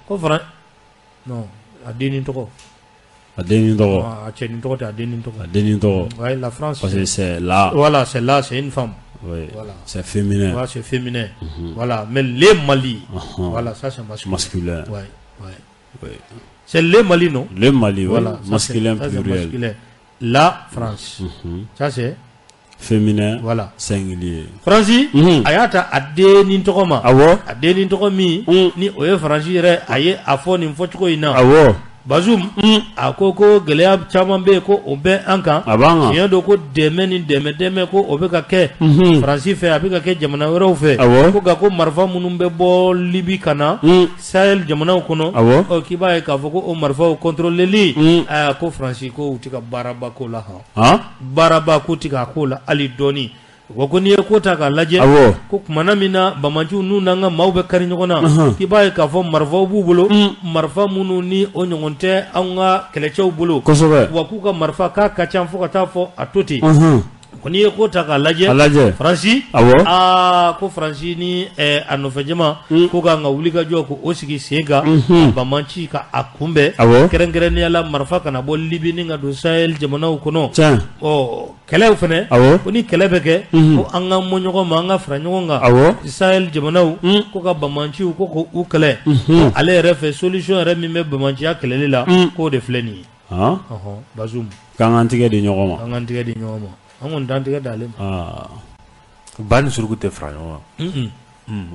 ko non a dennin tɔgɔ.
A dennin tɔgɔ.
A cɛnin tɔgɔ tɛ, a dennin tɔgɔ.
A dennin tɔgɔ.
Ouais, la France.
Parce que c'est là.
Voilà, c'est là, c'est une femme.
Oui.
Voilà.
C'est féminin.
Voilà, c'est féminin. Voilà, mais les Mali. Voilà, ça c'est masculin.
Masculin.
Ouais, ouais. C'est le Mali, non?
Le Mali,
voilà,
masculin pluriel.
Masculin. La France. Ça c'est
féminin,
voilà,
singulier.
Faransi a y'a ta a den tɔgɔ ma.
Awɔ.
A den tɔgɔ min ni o ye Faransi yɛrɛ, a ye a fɔ nin fɔcogo in na.
Awɔ.
Bazoum a ko ko gɛlɛya caman bɛ yen, ko o bɛ an kan.
A b'an kan.
Tiɲɛ don ko dɛmɛ ni dɛmɛ ko o bɛ ka kɛ Faransi fɛ, a bɛ ka kɛ jamana wɛrɛw fɛ.
Awɔ.
Ko nka ko marifa minnu bɛ bɔ Libi ka na Sahel jamanaw kɔnɔ.
Awɔ.
Ɔ, k'i b'a ye k'a fɔ ko o marifaw contrôleli, aa, ko Faransi ko u tɛ ka baaraba k'o la han. Baaraba k'u tɛ k'a k'o la hali dɔɔni. Wa ko n'i ye ko ta k'a lajɛ,
Awɔ.
ko kumana min na bamanciw n'u n'an ka maaw bɛ kari ɲɔgɔn na, k'i b'a ye k'a fɔ marifaw b'u bolo, marifa minnu ni o ɲɔgɔn tɛ anw ka kɛlɛcɛw bolo.
Kosɛbɛ.
Wa k'u ka marifa k'a ka ca fo ka taa fɔ a to ten. Ko n'i ye ko ta k'a lajɛ,
A lajɛ.
Faransi,
Awɔ.
aa, ko Faransi ni a nɔfɛjama ko k'an ka wuli ka jɔ ko o sigi sen kan, bamanci ka a kunbɛn.
Awɔ.
Kɛrɛnkɛrɛnnenya la, marifa kana bɔ Libi ni ka don Sahel jamanaw kɔnɔ.
Tiɲɛ.
Ɔ, kɛlɛw fɛnɛ,
Awɔ.
ko ni kɛlɛ bɛ kɛ, ko an ka mɔ ɲɔgɔn ma, an ka fara ɲɔgɔn kan.
Awɔ.
Sahel jamanaw ko ka bamanciw ko k'u kɛlɛ. Ale yɛrɛ fɛ, solution yɛrɛ min bɛ bamanciya kɛlɛli la, k'o de filɛ nin ye. Ɔhɔn, Bazoum.
K'an k'an tigɛ di ɲɔgɔn ma.
An k'an tigɛ di ɲɔgɔn ma. An kɔni t'an tigɛ d'ale ma.
Ba ni suruku tɛ fara ɲɔgɔn kan.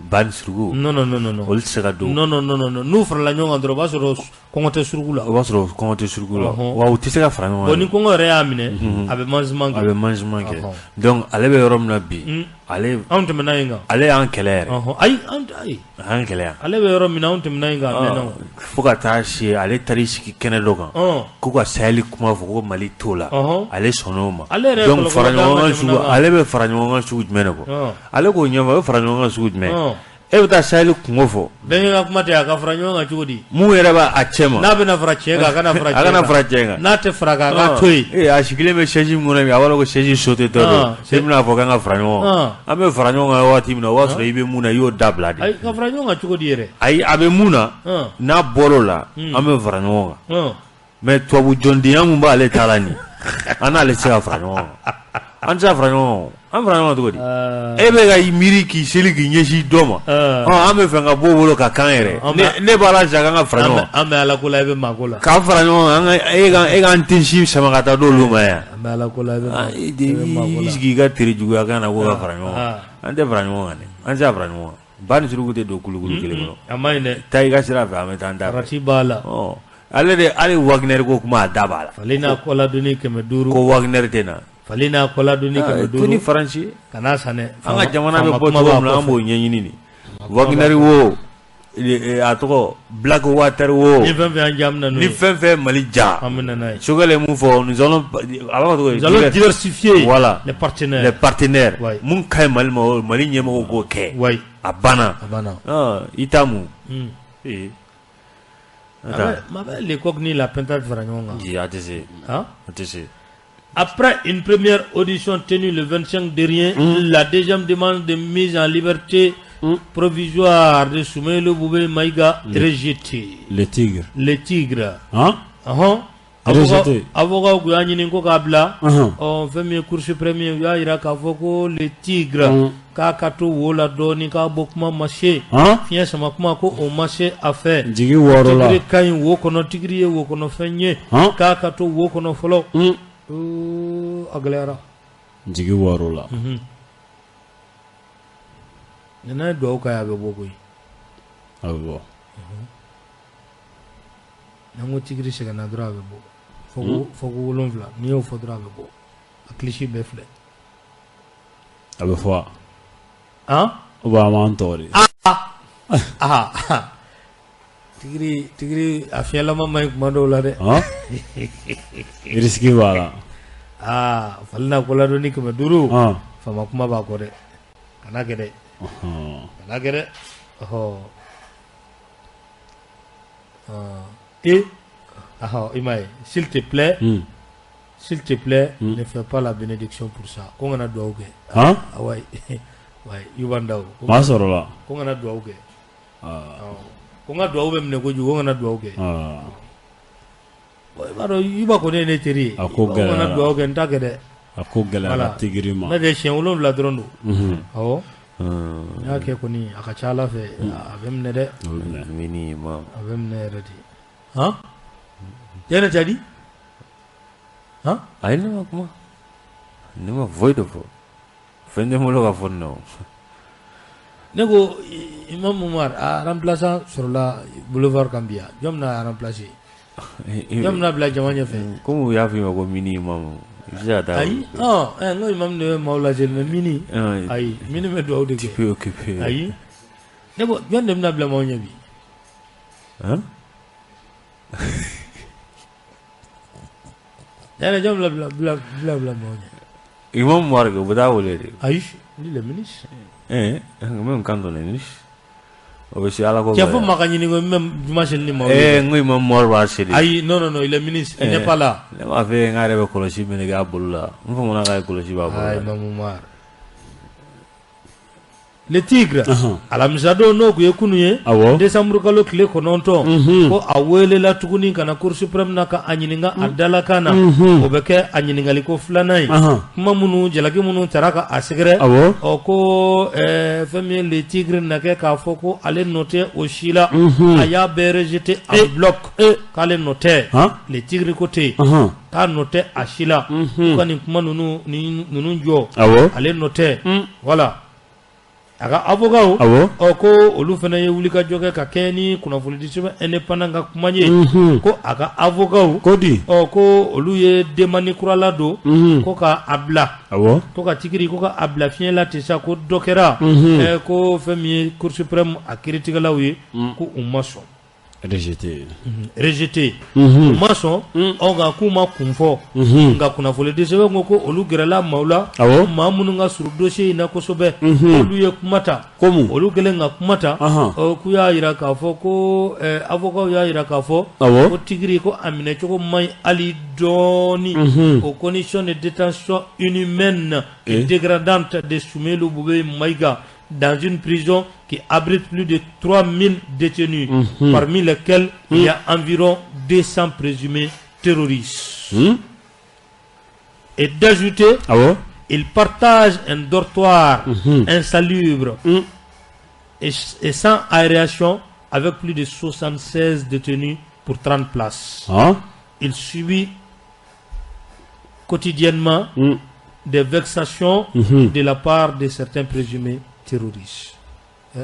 Ba ni suruku.
Non, non, non, non, non.
Olu tɛ se ka don.
Non, non, non, non, non. N'u farala ɲɔgɔn kan dɔrɔn, o b'a sɔrɔ kɔngɔ tɛ suruku la.
O b'a sɔrɔ kɔngɔ tɛ suruku la. Wa u tɛ se ka fara ɲɔgɔn kan.
Bon, ni kɔngɔ yɛrɛ y'a minɛ, a bɛ mangement kɛ.
A bɛ mangement kɛ. Donc ale bɛ yɔrɔ min na bi, ale
anw tɛmɛna yen kan.
Ale y'an kɛlɛ yɛrɛ.
Ayi, ayi.
A y'an kɛlɛ yan.
Ale bɛ yɔrɔ min na, anw tɛmɛna yen kan, a mɛnna o.
Fo ka taa se ale taar'i sigi kɛnɛ dɔ kan. Ko ka Sahel kuma fɔ ko Mali t'o la. Ale sɔnn'o ma.
Ale yɛrɛ
Donc fara ɲɔgɔn kan sugu, ale bɛ fara ɲɔgɔn kan sugu jumɛn de kɔ? Ale k'o ɲɛfɔ, a bɛ fara ɲɔgɔn kan sugu jumɛn? E bɛ taa Sahel kungo fɔ.
Bɛnkɛ ka kuma tɛ, a ka fara ɲɔgɔn kan cogo di?
Mun yɛrɛ b'a cɛ ma.
N'a bɛna fara cɛ kan, a kana fara cɛ kan.
A kana fara cɛ kan.
N'a tɛ fara kan, a k'a to yen.
Ee, a sigilen bɛ chaise min kɔnɔ bi, a b'a dɔn ko chaise sauté tɔ don. E bɛna fɔ k'an ka fara ɲɔgɔn kan. An bɛ fara ɲɔgɔn kan waati min na, o b'a sɔrɔ i bɛ mun na, i y'o dabila de.
Ayi, ka fara ɲɔgɔn kan cogo di yɛrɛ?
Ayi, a bɛ mun na, n'a bɔr'o la, an bɛ fara ɲɔgɔn kan. Mais tubabu jɔndenya mun b'ale ta la nin, an n'ale tɛ se ka fara ɲɔgɔn kan. An tɛ se ka fara ɲɔgɔn kan. An fara ɲɔgɔn kan cogo di? E bɛ ka miiri k'i seli k'i ɲɛsin dɔ ma. An bɛ fɛ ka bɔ o bolo ka kan yɛrɛ. Ne b'a la sisan k'an ka fara ɲɔgɔn kan.
An bɛ Ala ko la, e bɛ maa ko la.
K'an fara ɲɔgɔn kan, e k'an tensi sama ka taa d'olu ma yan.
An bɛ Ala ko la, e bɛ maa ko la.
I sigi i ka teri juguya kan na ko ka fara ɲɔgɔn kan. An tɛ fara ɲɔgɔn kan dɛ. An tɛ se ka fara ɲɔgɔn kan. Ba ni suruku tɛ don kulukulu kelen kɔnɔ.
A ma ɲi dɛ.
Taa i ka sira fɛ, an bɛ taa an ta fɛ.
Farati b'a la.
Ale de, hali Wagner ko kuma, a da b'a la.
Fali n'a kɔladonni 500.
Ko Wagner tɛ na.
Fali n'a kɔladonni 500.
To ni Faransi.
Kana san dɛ.
An ka jamana bɛ bɔ cogo min na, an b'o ɲɛɲini de. Wagner wo, a tɔgɔ Black Water wo.
Ni fɛn fɛn y'an ja, an bɛ na n'o ye.
Ni fɛn fɛn Mali ja.
An bɛ na n'a ye.
Choguel ye mun fɔ, nous allons, a b'a fɔ cogo di?
Nous allons diversifier.
Voilà.
Les partenaires.
Les partenaires. Mun ka ɲi Mali ma, Mali ɲɛmɔgɔw k'o kɛ.
Oui.
A banna.
A banna.
I t'a mun. Ee.
Ma bɛ le coq ni la pintade fara ɲɔgɔn kan.
A tɛ se.
Han?
A tɛ se.
Après une première audition tenue le 25 dernier, la deuxième demande de mise en liberté provisoire de Soumaïla Boubèye Maïga rejetée.
Le tigre.
Le tigre.
Hein?
Rejeté. Avocat u y'a ɲini ko k'a bila. Ɔ, fɛn min ye Cour suprême ye, u y'a jira k'a fɔ ko le tigre k'a ka to wo la dɔɔni, k'a bɔ kuma ma se. Fiɲɛ sama kuma ko o ma se a fɛ.
Jigi wɔɔrɔ la.
Tigre ka ɲi wo kɔnɔ, tigre ye wo kɔnɔ fɛn ye. K'a ka to wo kɔnɔ fɔlɔ. A gɛlɛyara.
Jigi wɔɔrɔ la.
N'a ye duwawu k'a ye, a bɛ bɔ koyi.
A bɛ bɔ.
N'an ko tigre sɛgɛnna dɔrɔn, a bɛ bɔ. Fɔ ko 7, n'i y'o fɔ dɔrɔn, a bɛ bɔ. A kilisi bɛɛ filɛ.
A bɛ fɔ wa?
Han?
Ou bien an b'an tɔgɔ de?
Aa, tigre tigre a fiɲɛlama man ɲi kuma dɔw la dɛ.
Risque b'a la.
Aa, fali n'a kɔladonni 500. Faama kuma b'a kɔ dɛ. Kana kɛ dɛ. Kana kɛ dɛ. Ɔhɔ. Et i m'a ye, s'il te plaît, s'il te plaît, ne fais pas la bénédiction pour ça. Ko n kana duwawu kɛ.
Han?
Wayi, wayi, Yuba Ndaw.
Maa sɔrɔ la.
Ko n kana duwawu kɛ. Ko n ka duwawu bɛ minɛ kojugu, ko n kana duwawu kɛ. Bon, i b'a dɔn Yuba kɔni ye ne teri ye.
A ko gɛlɛyara.
Ko n kana duwawu kɛ, n t'a kɛ dɛ.
A ko gɛlɛyara tigiri ma.
N'o tɛ siɲɛ 7 dɔrɔn don. Awɔ. N y'a kɛ kɔni, a ka ca Ala fɛ, a bɛ minɛ dɛ.
A
A bɛ minɛ yɛrɛ de. Han, Jɛnɛ t'a dit han?
Ayi, ne ma kuma, ne ma foyi de fɔ, fɛn tɛ n bolo ka fɔ nin na o.
Ne ko Imam Umar a remplaçant sɔrɔla boulevard kan bi yan, jɔn bɛna a remplacer? Jɔn bɛna bila jama ɲɛfɛ?
Komi u y'a fɔ i ma ko mini imam, i bɛ se ka taa.
Ayi, ɔ n ko imam de bɛ maaw lajɛ, mais mini, ayi, mini bɛ dugawu de kɛ.
Tu peux occuper.
Ayi, ne ko jɔn de bɛna bila maaw ɲɛ bi?
Hein?
Yɛrɛ jɔn bɛna bila maaw ɲɛ?
Imam Umar kɛ, u bɛ taa wele de.
Ayi, lui le ministre.
Même quand on est riche, o bɛ se Ala ko.
Cɛ fo maa ka ɲini ko n bɛ juma seli ni maaw ye.
N ko Imam Umar b'a seli.
Ayi, non non non, il est ministre, il n'est pas là.
Ne m'a fɛ n k'a yɛrɛ bɛ kɔlɔsi meleke a bolo la, n famana k'a ye kɔlɔsi b'a bolo la.
Imam Umar. Le Tigre, alamisadon n'o tun ye kunun ye, décembre kalo tile 9, ko a welela tuguni ka na Cour suprême na ka a ɲininka a dalakan na, o bɛ kɛ a ɲininkaliko filanan ye. Kuma minnu, jalaki minnu tara ka a sɛgɛrɛ, ɔ ko fɛn min ye Le Tigre na kɛ k'a fɔ ko ale nɔ tɛ o si la, a y'a bɛɛ rejeté en bloc, k'ale nɔ tɛ. Le Tigre ko ten, k'a nɔ tɛ a si la, k'u ka nin kuma ninnu jɔ, ale nɔ tɛ. Voilà. A ka avocat, ɔ ko olu fana ye wulikajɔ kɛ ka kɛ ni kunnafonidi sɛbɛn indépendant ka kuma ye, ko a ka avocat
ko di,
ɔ ko olu ye demande kura ladon, ko ka a bila, ko ka Tigre ko ka a bila fiɲɛ la ten sa, ko dɔ kɛra, ko fɛn min ye Cour suprême a kiiritigɛlaw ye, ko u ma sɔn.
Rejeté.
Rejeté. U ma sɔn, ɔ nka k'u ma kun fɔ, nka kunnafonidi sɛbɛn ko ko olu gɛrɛla maaw la, maa minnu ka surun dossier in na kosɛbɛ, olu ye kuma ta, olu kɛlen ka kuma ta, k'u y'a jira k'a fɔ ko avocat y'a jira k'a fɔ ko Tigre ko a minɛcogo man ɲi hali dɔɔni, aux conditions de détention inhumaine et dégradante de Soumeylou Boubèye Maïga dans une prison qui abrite plus de 3000 détenus, parmi lesquels il y a environ 200 présumés terroristes. Et d'ajouter, il partage un dortoir insalubre et sans aération avec plus de 76 détenus pour 30 places. Il subit quotidiennement des vexations de la part de certains présumés terroristes.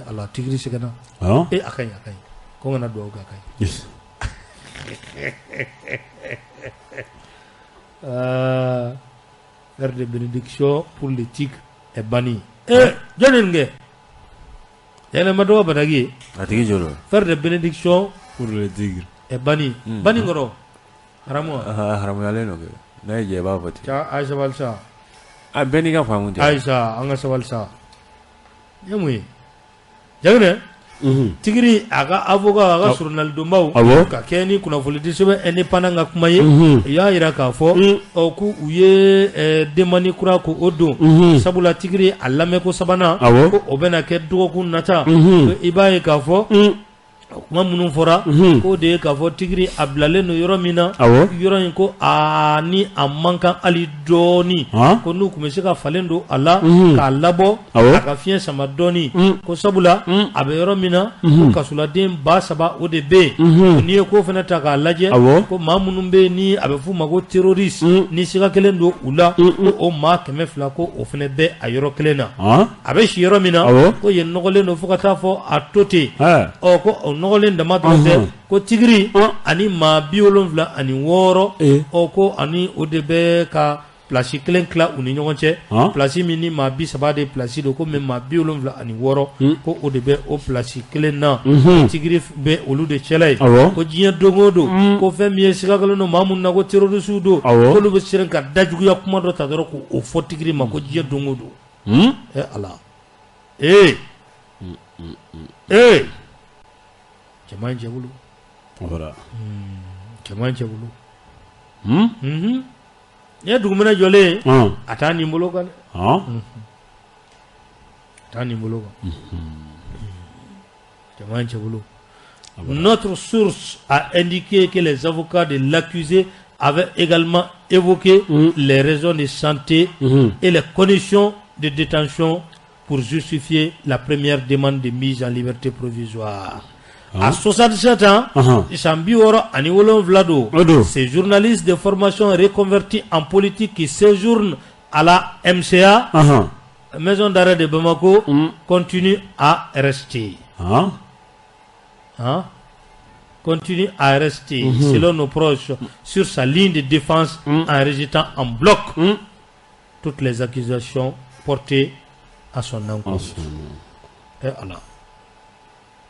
Allah, Tigre sɛgɛnna. A ka ɲi, a ka ɲi. Ko n kana dugawu kɛ, a ka ɲi. Faire de bénédiction pour le Tigre est banni. Jɔn ye nin kɛ? Yɛlɛ ma dɔgɔ bataki ye.
A tigi jɔ.
Faire de bénédiction
pour le Tigre
est banni. Banni kɔrɔ haramu wa?
Haramuyalen don kɛ. N'a y'i diya i b'a fɔ ten.
A ye sabali sa.
A bɛɛ n'i ka faamu tɛ.
Ayi sa, an ka sabali sa. Ye mun ye? Jaginɛ, Tigre a ka avocat a ka surunalidonbaw ka kɛ ni kunnafonidi sɛbɛn indépendant ka kuma ye, u y'a jira k'a fɔ ɔ k'u ye demande kura ko o don, sabula Tigre a lamɛnko sabanan ko o bɛna kɛ dɔgɔkun nata, i b'a ye k'a fɔ kuma minnu fɔra k'o de ye k'a fɔ Tigre a bilalen don yɔrɔ min na, yɔrɔ in ko a ni a man kan hali dɔɔni, ko n'u tun bɛ se ka falen don a la k'a labɔ a ka fiɲɛ sama dɔɔni, ko sabula a bɛ yɔrɔ min na ko kasoladen 3000 o de bɛ yen, n'i ye ko fana ta k'a lajɛ ko maa minnu bɛ yen ni a bɛ f'u ma ko terroriste ni siga kelen don u la, ko o maa 200 ko o fana bɛ a yɔrɔ kelen na, a bɛ si yɔrɔ min na ko yen nɔgɔlen don fo ka taa fɔ a to ten, ɔ ko o nɔgɔlen dama dɔrɔn tɛ, ko Tigre ani maa 76 ɔ ko ani o de bɛ ka place kelen tila u ni ɲɔgɔn cɛ, place min ni maa 30 de place don, ko mais maa 76 ko o de bɛ o place kelen na, Tigre bɛ olu de cɛla ye, ko diɲɛ don o don ko fɛn min ye siga kelen don maa minnu na ko terroriste don, k'olu bɛ siran ka dajuguya kuma dɔ ta dɔrɔn k'o fɔ Tigre ma ko diɲɛ don o don. Ala cɛman cɛ bolo.
Voilà.
Cɛman cɛ bolo. N'i ye duguminɛ jɔlen ye, a t'a nin bolo kan dɛ. A t'a nin bolo kan. Cɛman cɛ bolo. Notre source a indiqué que les avocats de l'accusé avaient également évoqué les raisons de santé et les conditions de détention pour justifier la première demande de mise en liberté provisoire. À 67 ans, san 67 don.
O don.
Ce journaliste de formation reconverti en politique qui séjourne à la MCA, maison d'arrêt de Bamako, continue à rester. Hein? Continue à rester, selon nos proches, sur sa ligne de défense en rejetant en bloc toutes les accusations portées à son encontre. Et Allah.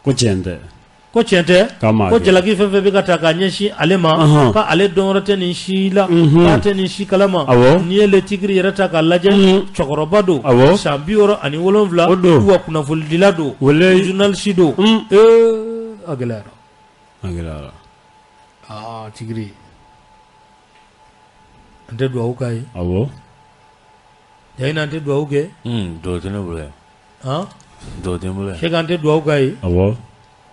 Ko tiɲɛ tɛ.
Ko tiɲɛ tɛ.
K'a m'a
Ko
kɛ.
jalaki fɛn fɛn bɛ ka ta k'a ɲɛsin ale ma, k'ale dɔnyɔrɔ tɛ nin si la, k'a tɛ nin si kalama. N'i ye le Tigre yɛrɛ ta k'a lajɛ, cɛkɔrɔba don, san 67,
O don.
wa kunnafonidila don,
Walayi.
journaliste don. Ee, a gɛlɛyara.
A gɛlɛyara.
Aa, Tigre, an tɛ dugawu k'a ye.
Awɔ.
Jayina, an tɛ dugawu kɛ.
Dɔw tɛ ne bolo yan.
Han?
Dɔw tɛ n bolo yan.
Sɛki, an tɛ dugawu k'a ye.
Awɔ.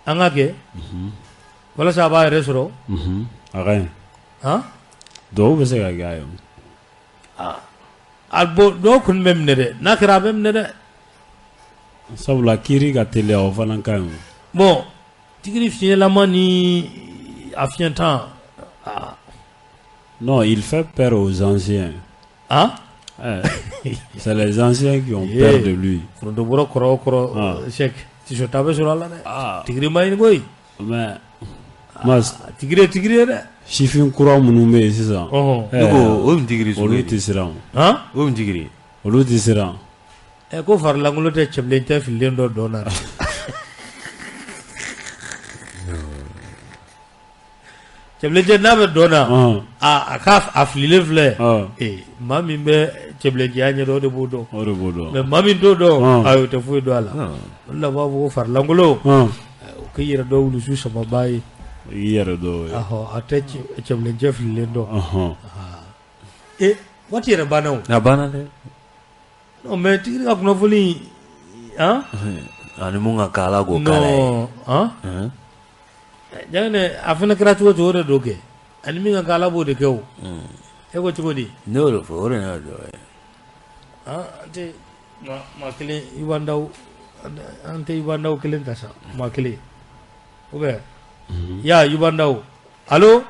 An ka kɛ walasa a b'a yɛrɛ sɔrɔ.
A ka ɲi.
Han?
Dugawu bɛ se ka kɛ a ye o.
A bon, dɔw kɔni bɛ minɛ dɛ, n'a kɛra a bɛ minɛ dɛ.
Sabula kiiri ka teliya, o fana ka ɲi o.
Bon, Tigre fiɲɛlama ni a fiɲɛtan. Ah.
Non, il fait peur aux anciens.
Ah.
Eh, c'est les anciens qui ont peur de lui.
Foronto bɔrɔ kɔrɔ o kɔrɔ, Sɛki, tisɔta bɛ sɔrɔ a la dɛ. Tigre ma ɲini koyi.
Mais Mas,
Tigre ye Tigre ye dɛ.
Sifin kura minnu bɛ yen sisan.
Ɔhɔn.
Ne ko o ye Tigre sugu
Olu
ye.
tɛ siran o.
Han?
O ye Tigre ye.
Olu tɛ siran.
Ɛ, ko farilankolon tɛ cɛbilen tɛ fililen dɔ dɔn na dɛ. Cɛbilen cɛ n'a bɛ dɔn na, a ka a fililen filɛ. Ee, maa min bɛ cɛbilencɛya ɲɛdɔn, o de b'o dɔn.
O de b'o dɔn.
Mais maa min t'o dɔn, ayi, o tɛ foyi dɔn a la. O de la u b'a fɔ ko farilankolon, o k'i yɛrɛ dɔn wulusu samaba ye.
I yɛrɛ dɔn o ye.
Ahɔ, a tɛ cɛbilencɛ fililen dɔn. E, waati yɛrɛ banna o.
A banna dɛ.
Non, mais Tigre ka kunnafoni, han?
Ani mun ka kan, Ala k'o k'a la ye.
Non, han? Jaginɛ, a fana kɛra cogo o cogo, o de don kɛ. Ani min ka kan, Ala b'o de kɛ o. E ko cogo di?
Ne y'o de fɔ, o de ye ne ka jɔ ye.
An tɛ maa kelen Iba Ndaw, an tɛ Iba Ndaw kelen ta sa, maa kelen. Ou bien ya Iba Ndaw. Allo?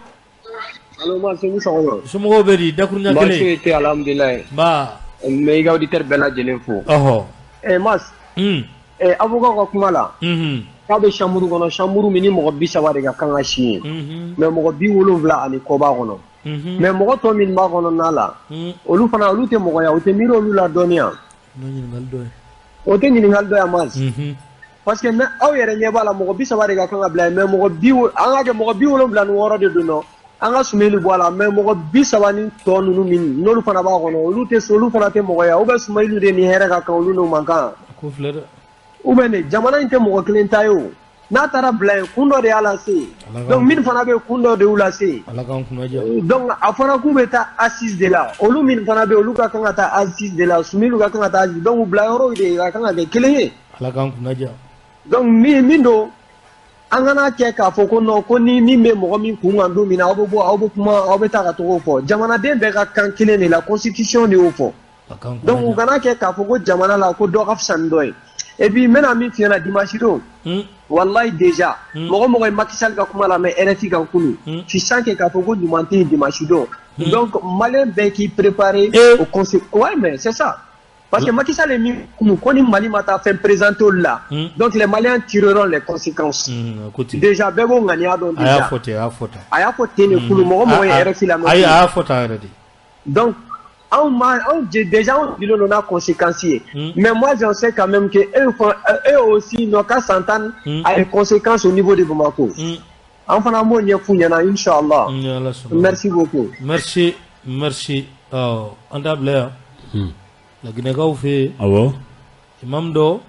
Allo, Mas, i ni sɔgɔma.
Somɔgɔw bɛ di? Dakuruɲa kelen.
Baasi foyi tɛ yen, alhamdulilayi.
Nba.
N bɛ i ka auditeur bɛɛ lajɛlen fo.
Ɔhɔ.
Ɛ Mas. Ɛ, avocat ka kuma la. K'a bɛ chambre kɔnɔ, chambre min ni mɔgɔ 30 de ka kan ka si yen. Mais mɔgɔ 70 ani kɔ b'a kɔnɔ. Mais mɔgɔ tɔ min b'a kɔnɔna la, olu fana, olu tɛ mɔgɔ ya, o tɛ miiri olu la dɔɔni yan.
N'o ɲininkali dɔ ye.
O tɛ ɲininkali dɔ ye Mas. Parce que mais aw yɛrɛ ɲɛ b'a la, mɔgɔ 30 de ka kan ka bila yen, mais mɔgɔ bi an ka kɛ mɔgɔ 76 de don nɔ. An ka Sumeli bɔ a la, mais mɔgɔ 30 ni tɔ ninnu min n'olu fana b'a kɔnɔ, olu tɛ, olu fana tɛ mɔgɔ ya, ou bien Sumayilu de ni hɛrɛ ka kan, olu n'o man kan.
Ko filɛ dɛ.
Ou bien ne jamana in tɛ mɔgɔ kelen ta ye o. N'a taara bila yen, kun dɔ de y'a lase yen. Donc min fana bɛ yen, kun dɔ de y'u lase yen.
Ala k'an kunna diya.
Donc a fɔra k'u bɛ taa assise de la, olu min fana bɛ yen, olu ka kan ka taa assise de la, Sumayilu ka kan ka taa assise, donc u bila yɔrɔw de ka kan ka kɛ kelen ye.
Ala k'an kunna diya.
Donc min don, an kana kɛ k'a fɔ ko non, ko ni min bɛ mɔgɔ min kun kan don min na, aw bɛ bɔ, aw bɛ kuma, aw bɛ taa ka tɔgɔw fɔ. Jamanaden bɛɛ ka kan kelen de la, constitution de y'o fɔ. Donc u kana kɛ k'a fɔ ko jamana la ko dɔ ka fisa ni dɔ ye. Et puis n bɛna min f'i ɲɛna dimanche don, wallahi déjà, mɔgɔ mɔgɔ ye Macky Sall ka kuma lamɛn RFI kan kunun, tu sens que k'a fɔ ko ɲuman tɛ yen dimanche don. Donc malien bɛɛ k'i préparer au conseil. Ouais, mais c'est ça. Parce que Macky Sall est min kunun ko ni Mali ma taa fɛn présenter olu la, donc les Maliens tireront les conséquences. Déjà bɛɛ b'o ŋaniya dɔn
A y'a
déjà.
fɔ ten, a y'a fɔ tan.
A y'a fɔ ten de kunun, mɔgɔ mɔgɔ ye RFI lamɛn.
Ayi, a y'a fɔ tan yɛrɛ de.
Donc anw ma anw déjà anw dilen don n'a conséquence ye. Mais moi j'en sais quand même que eux font, eux aussi n'ont qu'à s'entendre à des conséquences au niveau de Bamako. An fana b'o ɲɛf'u ɲɛna inchallah.
Ni Ala sɔnna.
Merci beaucoup.
Merci, merci. Ɔ, an t'a bila yan. Laginɛkaw fɛ yen.
Awɔ.
Imam dɔ.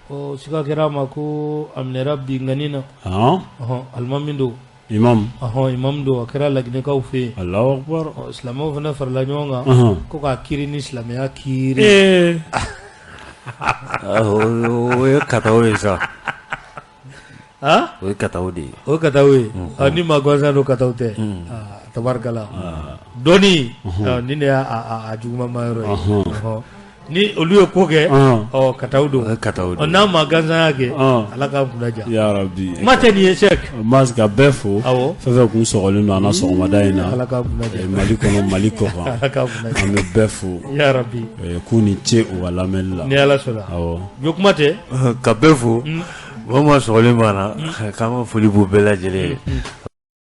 Ɔ, siga kɛra a ma ko a minɛra binkanni na. Ɔhɔn, alimami don.
Imam.
Ɔhɔn, imam don, a kɛra Laginɛkaw fɛ yen.
Allahu akbar.
Ɔ, silamɛw fana farala ɲɔgɔn kan. Ko k'a kiiri ni silamɛya kiiri.
Ee.
O ye kataw ye sa.
Han?
O ye kataw de ye.
O ye kataw ye. Ni maa gansan don, kataw tɛ. Tabarikala. Dɔnni, nin de y'a juguman ma yɔrɔ ye. Ɔhɔn. Ni olu ye ko kɛ ɔ kataw don
kataw don
n'a ma gansan y'a kɛ Ala k'an kunna diya
yarabi
kuma tɛ nin ye Sɛki
Mas ka bɛɛ fo
awɔ
fɛn fɛn kun sɔgɔlen don an na sɔgɔmada in na
Ala k'an kunna diya
Mali kɔnɔ Mali kɔkan
Ala k'an kunna diya
an bɛ bɛɛ fo
yarabi
k'u ni ce u ka lamɛnni la
ni Ala sɔnna
awɔ
jo kuma tɛ
ka bɛɛ fo mɔgɔ ma sɔgɔlen b'an na k'an ka foli b'u bɛɛ lajɛlen ye.